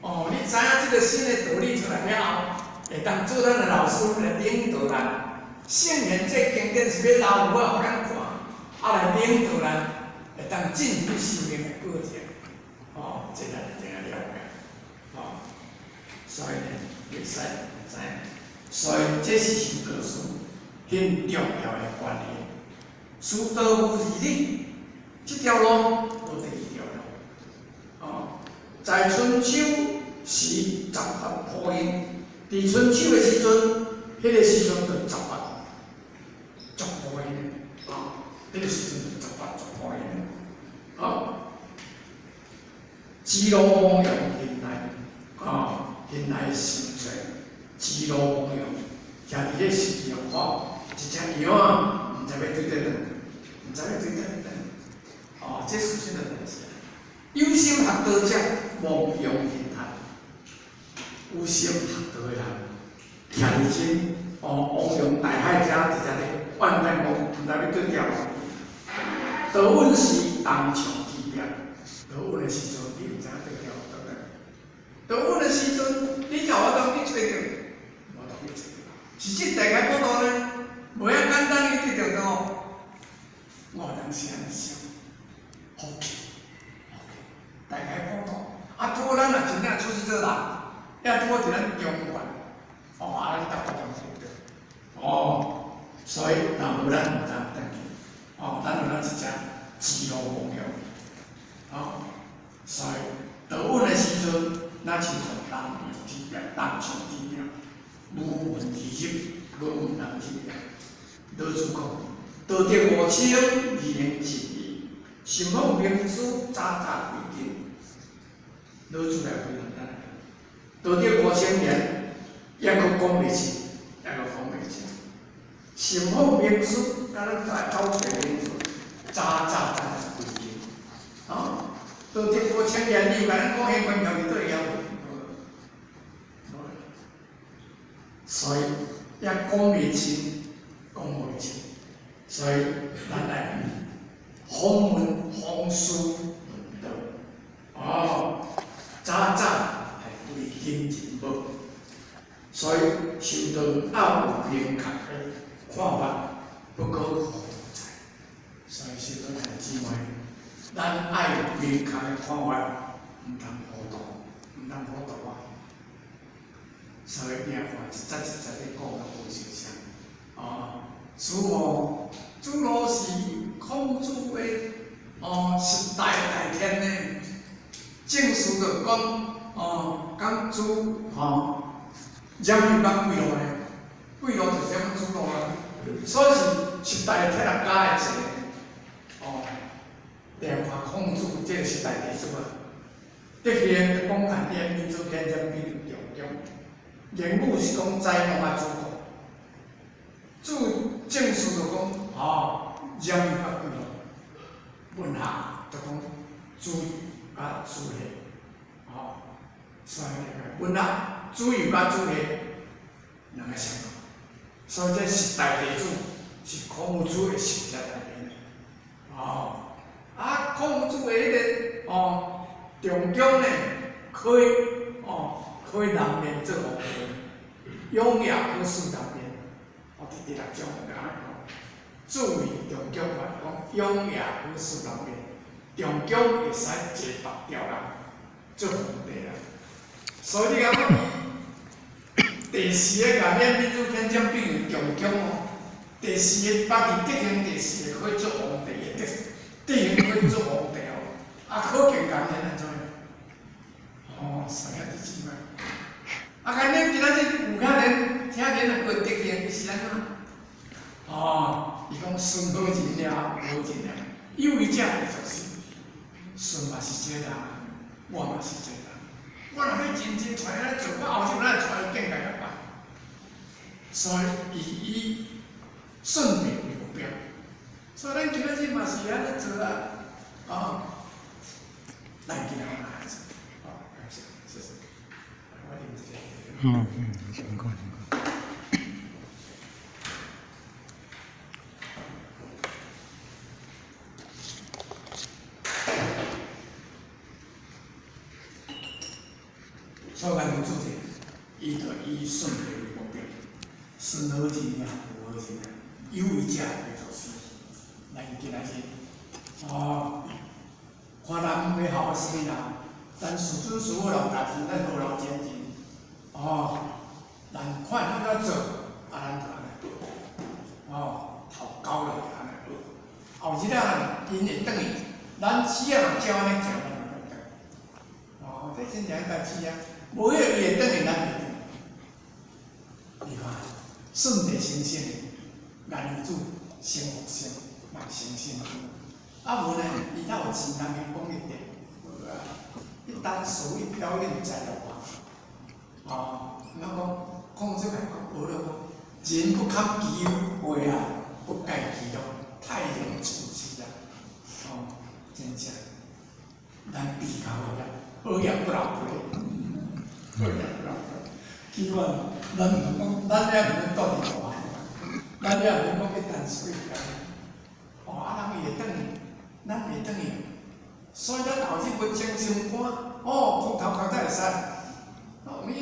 哦，你知影這個新的道理出來了後，會當做咱的老師來領導咱。聖賢這經典是欲留有啊，予咱看，啊來領導咱，會當進入修行的過程。哦，這咱一定愛了解。哦，所以呢，袂使毋知影。所以這是修道士很重要的觀念。師道無二理，這條路無第二條路。哦，在春秋時十法報應，佇春秋的時陣，彼個時陣就十法足報應的，啊，彼個時陣就十法足報應的，好，貳路亡羊現來，啊，現來生出，貳路亡羊，徛佇咧十字路口，一隻羊仔，毋知欲對佗轉，毋知欲對佗轉，哦，這事實的代誌。有心學道者，亡羊現來。有心學道的人，徛佇這哦，汪洋大海遮佇遮咧怨嘆講，毋知欲對佗。道穩時東牆天邊，道穩的時陣，你毋知影對佗倒轉。道穩的時陣，你才有法度去揣著，無法度去揣著。是這大開普度呢，無遐簡單去得著哦。我當時按呢想，福氣，福氣，大開普度。啊，拄好咱若真正出世做人，也拄好佇咱中原，哦，啊，咱搭搭中著，哦，所以若無咱毋通轉去，哦，咱有咱一隻貳路亡羊，哦，所以道穩的時陣，咱親像東牆天邊，東牆天邊，無門而入，無門通入。老子講，道德無清，而能盡義；心訪明師，早早歸根。老子來回答咱，道德五千年，抑閣講袂盡，抑閣講袂盡。心訪明師，敢若來走揣明師，早早咱來歸根。啊，道德五千年，你有共咱講彼關鍵佇佗會曉無？無。所以也講袂盡，講袂盡。所以咱來訪問訪師問道，哦，早早來歸根入母。所以修道愛有明確的看法，不可糊塗在。所以修道兄弟姊妹，咱愛有明確的看法，毋通糊塗，毋通糊塗啊！所以你若看一節一節咧講啊，無相像。哦，子路，子路是孔子的哦十大大天呢。正史就講哦，講子吼，染油講幾路呢？幾路就是講子路啊。所以是十大天学家的一个，哦，电话孔子这个十大弟子啊，德行讲颜渊民族天将比如中中，言语是讲宰农啊诸葛，注正史就讲哦，冉有甲贵乐，文学就讲子游甲子夏，哦，所以那个文学子游甲子夏两个相同，所以这十大弟子是孔子的十条内面，哦，啊，孔子的彼个哦，中共呢，可以哦，可以南面做皇帝，永夜可四南面，哦，伫第六章就按呢讲，注意中共话讲永夜可四南面，中共会使坐别条人做皇帝啊，所以你感觉伊第四个颜渊民主天将变为中共哦。第四个八字德行，第四个可以做皇帝的德德行可以做皇帝哦。啊，可见颜渊按怎样？哦，三兄弟姊妹。啊，颜渊今仔日有可能听见两个德行，伊是按怎？哦，伊讲孙好人了，好人了，有为者就是孙嘛是这个人，我嘛是这个人。我若欲认真揣按呢做，我后日咱揣更加较歹。所以，伊以顺利为目标，所以咱今仔日嘛是按呢做啊，哦，咱今仔日嘛按呢做，好，感谢，谢谢。我啉一下。嗯嗯，辛苦辛苦。所以咱主题，伊就以顺利为目标，顺好人啊，无好人啊，有为者会做事。咱今仔日，哦，看咱欲学啥物人，咱师尊师母留家己，咱无留前人。哦，咱看按怎做，啊，咱就按呢学。哦，头交落就按呢学。后日啊，𪜶会转去，咱死啊若照按呢行，咱就袂转。哦，这真正代志啊，无彼个伊会转去，咱袂转。你看，顺地成圣，颜如子成福生，嘛成圣。啊无呢，伊哪有钱通去讲一点？无啊，一单属于表演在落啊。哦，咱讲孔子讲学了讲，人不堪其忧，话啊不盖其乐，泰然处之啊。哦，真正，咱比较好业，好业不留皮，好业不留皮。起码咱毋讲，咱也毋免住伫大，咱也毋免讲去谈水表演。哦，啊，人伊会转去，咱袂转去，所以咱后日要精心肝，哦，空头壳才会使。哦，有影，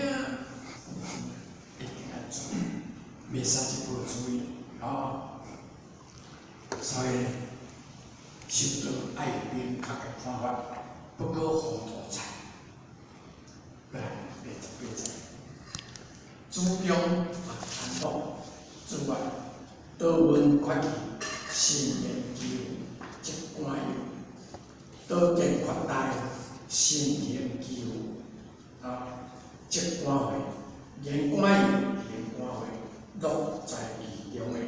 一定爱注意，袂使一步注意，哦。所以修道爱有明确的看法，不过糊涂菜。过来，88节。主张安乐之外，多闻发起，心念求则观有；多见扩大，心行求啊，则观慧，言观有，言观慧，乐在其中的。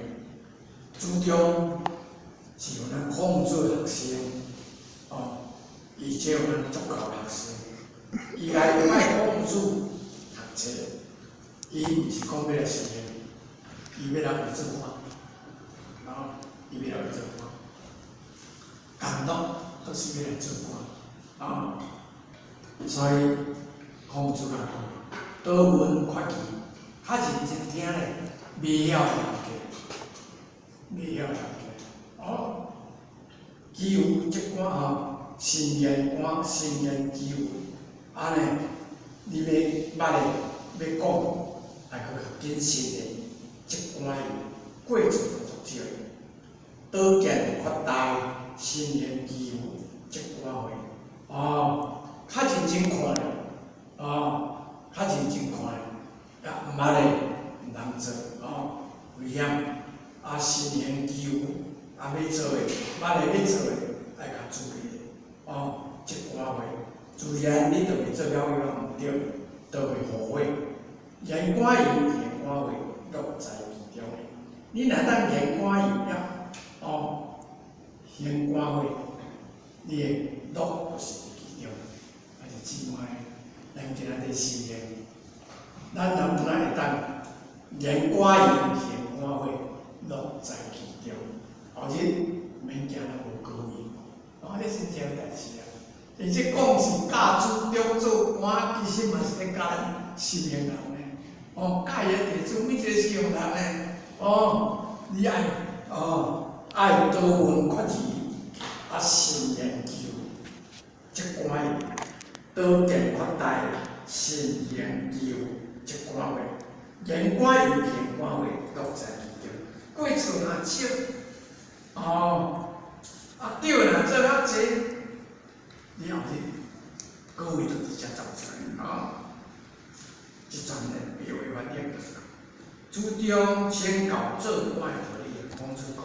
主张是予咱孔子学生，哦，伊这予咱足够学生，伊来拜孔子学册。伊毋是讲欲来修行，伊欲来为做官，啊，伊欲来做官，感乐都是欲来做官，啊，所以孔子讲，多闻发起，较认真听咧，袂晓了解，袂晓了解，哦，求这官吼，心言官，心言求，按呢，你欲捌的，欲讲。来阁较谨慎的，这官有过错足少。多见扩大，心言求这官会，哦，较认真看咧，哦，较认真看咧，啊，毋捌的毋通做，哦，危险。啊，心言求，啊，欲做的，捌的欲做的，爱较注意的，哦，这官会，自然你就会做了毋对，就会后悔。言官有，言官会，乐在其中的。你若當言官有了，哦，行官會，你的樂就是佇其中。啊，是姊妹，咱今仔日修行，咱若毋會當言官有行官會，樂在其中。後日免驚咱無果位，哦，這真正代誌啊！而且講是教主中做官，其實嘛是咧教咱修行人呢。哦，教伊的弟子每一個修行人呢，哦，你愛哦愛多聞決疑，啊深研究，這關多見擴大，深研究這關話，言官有行官會，樂在其中。過錯若少，哦，啊對若做較濟，你後日果位就佇遮走出來啊！這陣呢，白話反正就是講，主張宣教做官的道理，孔子講，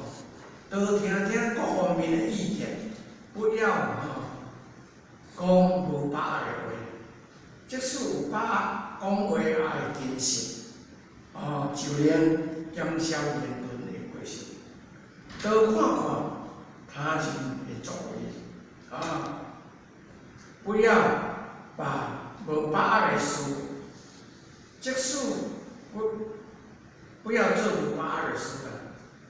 多聽聽各方面的意見，不要吼講無把握的話，即使有把握，講話也愛謹慎，哦，就能減少言論的過失。多看看他人的作為，啊，不要把無把握的事，即使不要做無把握的事啦，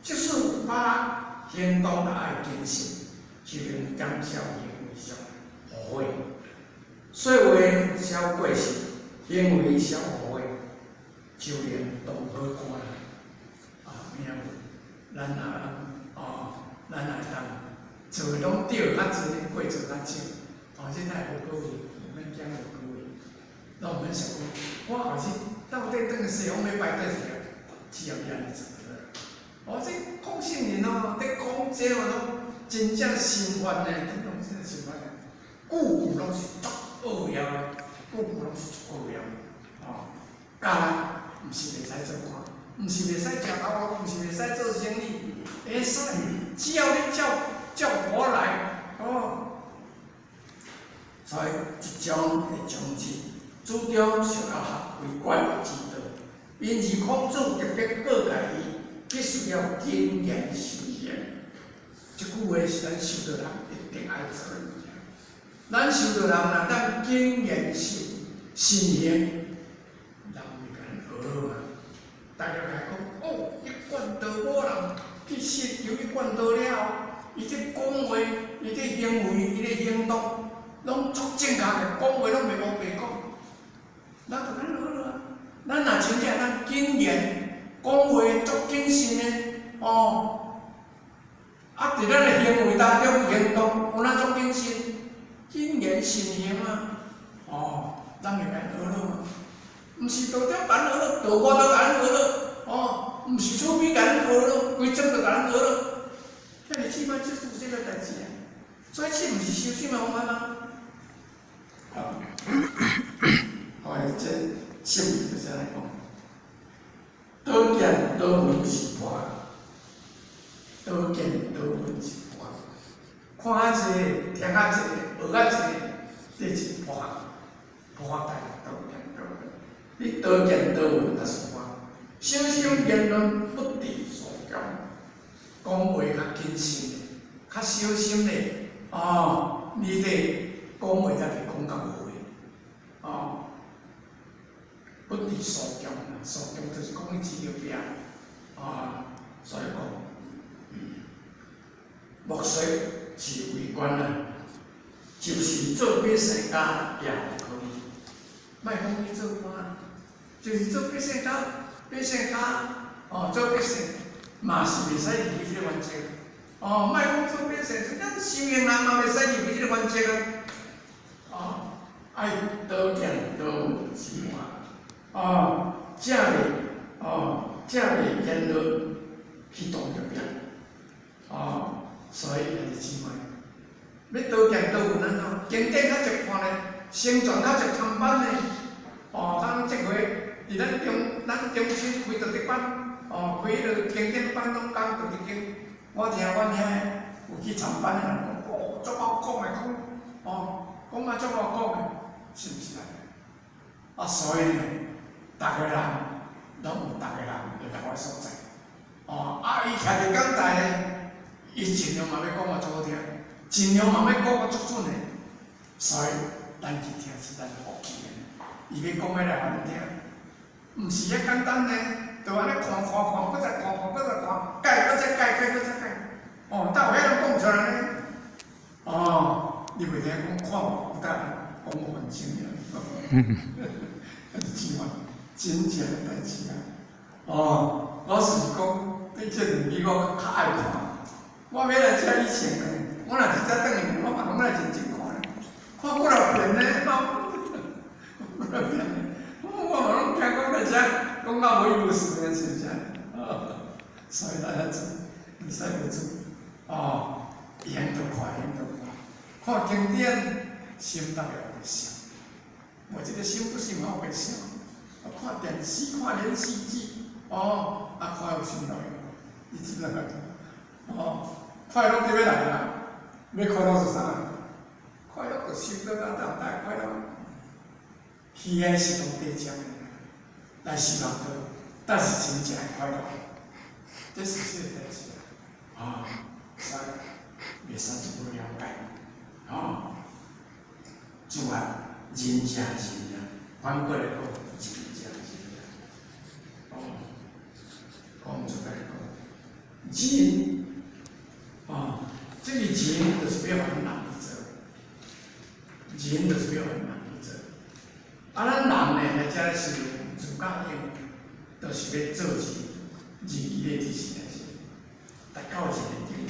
即使有把握，行動也愛謹慎，就能減少行為上的誤會。說話少過失，行為少誤會，就能當好官啦。啊，有影無？咱若哦，咱若會當做的攏對較濟，過錯較少，哦，這才會好果位，毋免驚無果位。攏毋免想講，我後日到底轉去西方欲拜佗一個，只要你按呢做就好。哦，這講聖人哦，咧講這哦，攏真正心煩呢，真攏真正心煩呢。句句攏是足奧妙的，句句攏是足奧妙的。哦，教咱毋是袂使做官，毋是袂使食頭路，毋是袂使做生意，會使，只要你照照我來，哦。所以這章的宗旨，主張想要學為官之道，因而孔子特別告誡伊，必須要謹言慎行。這句話是咱修道人一定愛做的物件。咱修道人若當謹言慎慎行，人會共咱學好啊。大家來講，哦，一貫道某人，其實有一貫道了後，伊這講話，伊這行為，伊這行動，攏足正確的，講話攏袂烏白講。咱就按呢學啊。咱若真正當謹言，講話足謹慎的，哦，啊，佇咱的行為當中行動，有咱足謹慎，謹言慎行啊，哦，人會共咱學落嘛。毋是道長共咱學落，道外都共咱學落，哦，毋是厝邊共咱學落，規庄都共咱學落。兄弟姊妹，這是這個代誌啊，所以這毋是修心的方法嗎？好，好，這聖人就是按呢講，多見多聞是破，多見多聞是破，看較濟，聽較濟，學較濟，這是破，破大多見多聞。你多見多聞就是破，小心言論不致喪恭，講話較謹慎，較小心咧，哦，你這講話才袂講到誤會，哦，不致喪恭，喪恭就是講你職業病，啊，所以講，莫說是為官啦，就是做百姓家也可以，莫講去做官，就是做百姓家，百姓家，哦，做百姓嘛是袂使離開這個原則，哦，莫講做百姓，咱修行人嘛袂使離開這個原則啊，哦，愛多見多聞是破，哦，才會，哦，才袂言論去動著病，哦，所以兄弟姊妹，欲多見多聞按怎？經典較濟看咧，聖傳較濟參班咧，哦，咱這回佇咱中心開道德班，哦，開彼个經典班攏講道德經。我聽阮遐有去參班的人講，哦，足𠢕講的講，哦，講啊足𠢕講的，是毋是按呢？啊，所以呢，逐个人攏有逐个人的仝的所在。哦，啊，伊徛佇講台咧，伊盡量嘛欲講予足好聽，盡量嘛欲講予足準的，所以咱去聽是咱福氣的。伊欲講欲來予咱聽，毋是遐簡單呢，就按呢看看看，閣再看看，閣再看，改閣再改，改閣再改，哦，哪有遐攏講出來呢？哦，你袂聽講看無有當講5分鐘爾，是這真正的代誌啊！哦，老實講，對這兩句我較愛看。我欲來遮以前呢，我若是遮轉去，我嘛攏愛認真看咧，看幾若遍呢，哦，幾若遍呢，我嘛攏驚講來遮講到無意思呢，是毋是？所以大家注意，會使無注意，哦，用就看，用就看，看經典，心內會笑，無這个心不是嘛會笑。看電視，看連續劇，哦，啊看有心內，你知影？哦，快樂佇欲來啊？欲快樂是啥？快樂就修到咱當大快樂。魚仔是攏短暫的，來修人道，但是真正的快樂，這是這个代誌啊！啊，所以袂使做無了解，哦，主啊，仁者仁啊，反過來講，仁者仁啊，哦，講出來講，仁，哦，這个仁就是欲予咱人去做，仁就是欲予咱人去做。啊，咱人呢來遮是自教用，就是欲做仁，仁義禮智信的是，達到仁的境界，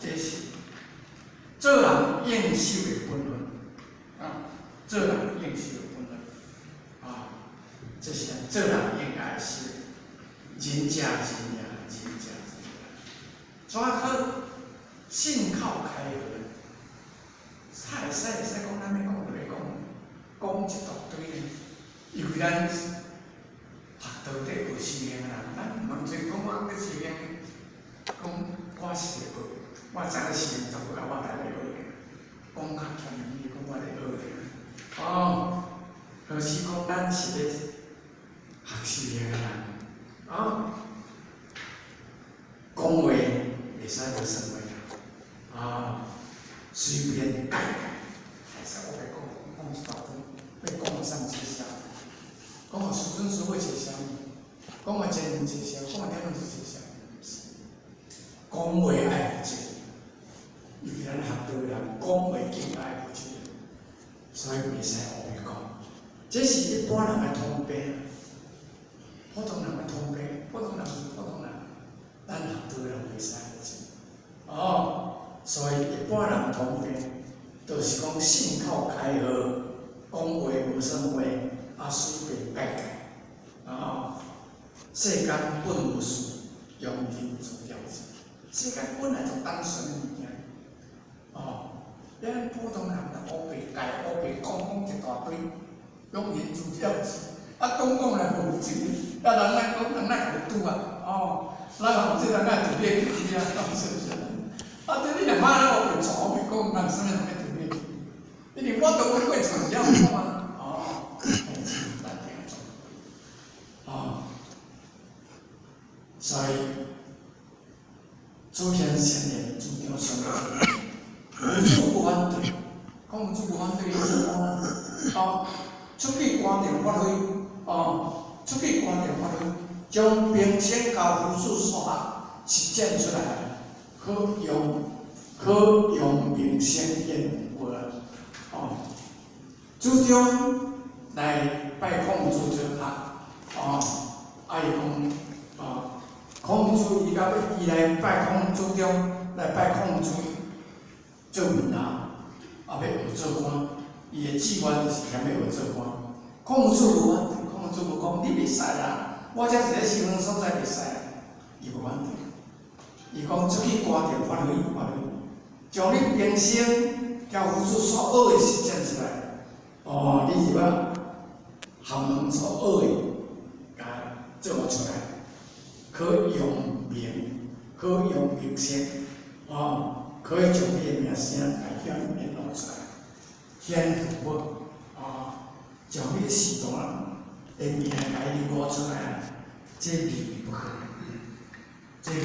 這是做人應守的本分，啊，做人應守的本分，啊，這是咱做人應該守的，仁者仁也，仁者仁也。怎好信口開河？會使會使講，咱欲講就欲講，講一大堆呢。因為咱學道底學修行的人，咱毋通做講我咧修行，講我是咧學，我知影修行做好，我來咧學的，講較謙虛，講我咧學的。哦，就是講咱是咧學修行的人，啊，講話袂使無算話，啊，隨便改改，會使我欲講講一大堆，欲講予啥人取消？講予師尊師父取消？講予前人取消？講予點樣取消？毋是，講話愛負責，尤其咱學道的人，講話更愛負責，所以袂使烏白講。這是一般人的通病，普通人的通病，普通人是普通人，咱學道的人袂使負責。哦，所以一般人通病，就是講信口開河，講話無算話，啊隨便改改，啊，世間本無事，庸人自擾之。世間本來就單純的物件，哦，咱普通人就烏白改烏白講講一大堆，庸人自擾之。啊，講講來無錢，啊，人來講，人來共你拄啊，哦，咱吼這人愛拄你去啊，是毋是？啊，這你若罵咧烏白錯烏白講，人啥物人欲拄你去？因為我都會過場了嘛，哦，代誌咱定做，哦，所以祖先善言主張雙孔子無反對，孔子無反對伊做官啊，哦，出去官場發揮，哦，出去官場發揮，將平生交夫子所學實踐出來，可用可用名聲顯無啊，哦，主張來拜孔子做學，哦，啊伊講，哦，孔子伊到伊來拜孔主張來拜孔子做門下，啊欲學做官，伊的志願就是嫌欲學做官。孔子無反對，孔子無講你袂使啦，我這是咧修行所在袂使啦，伊無反對。伊講出去官場發揮發揮，將你平生交夫子所學的實踐出來。哦，你入啊學門所學的，共做出來，可揚名，可揚名聲，哦，可以將你的名聲來顯顯露出來，顯富哦，將你的仕途啊的名來流露出來，這未嘗不可。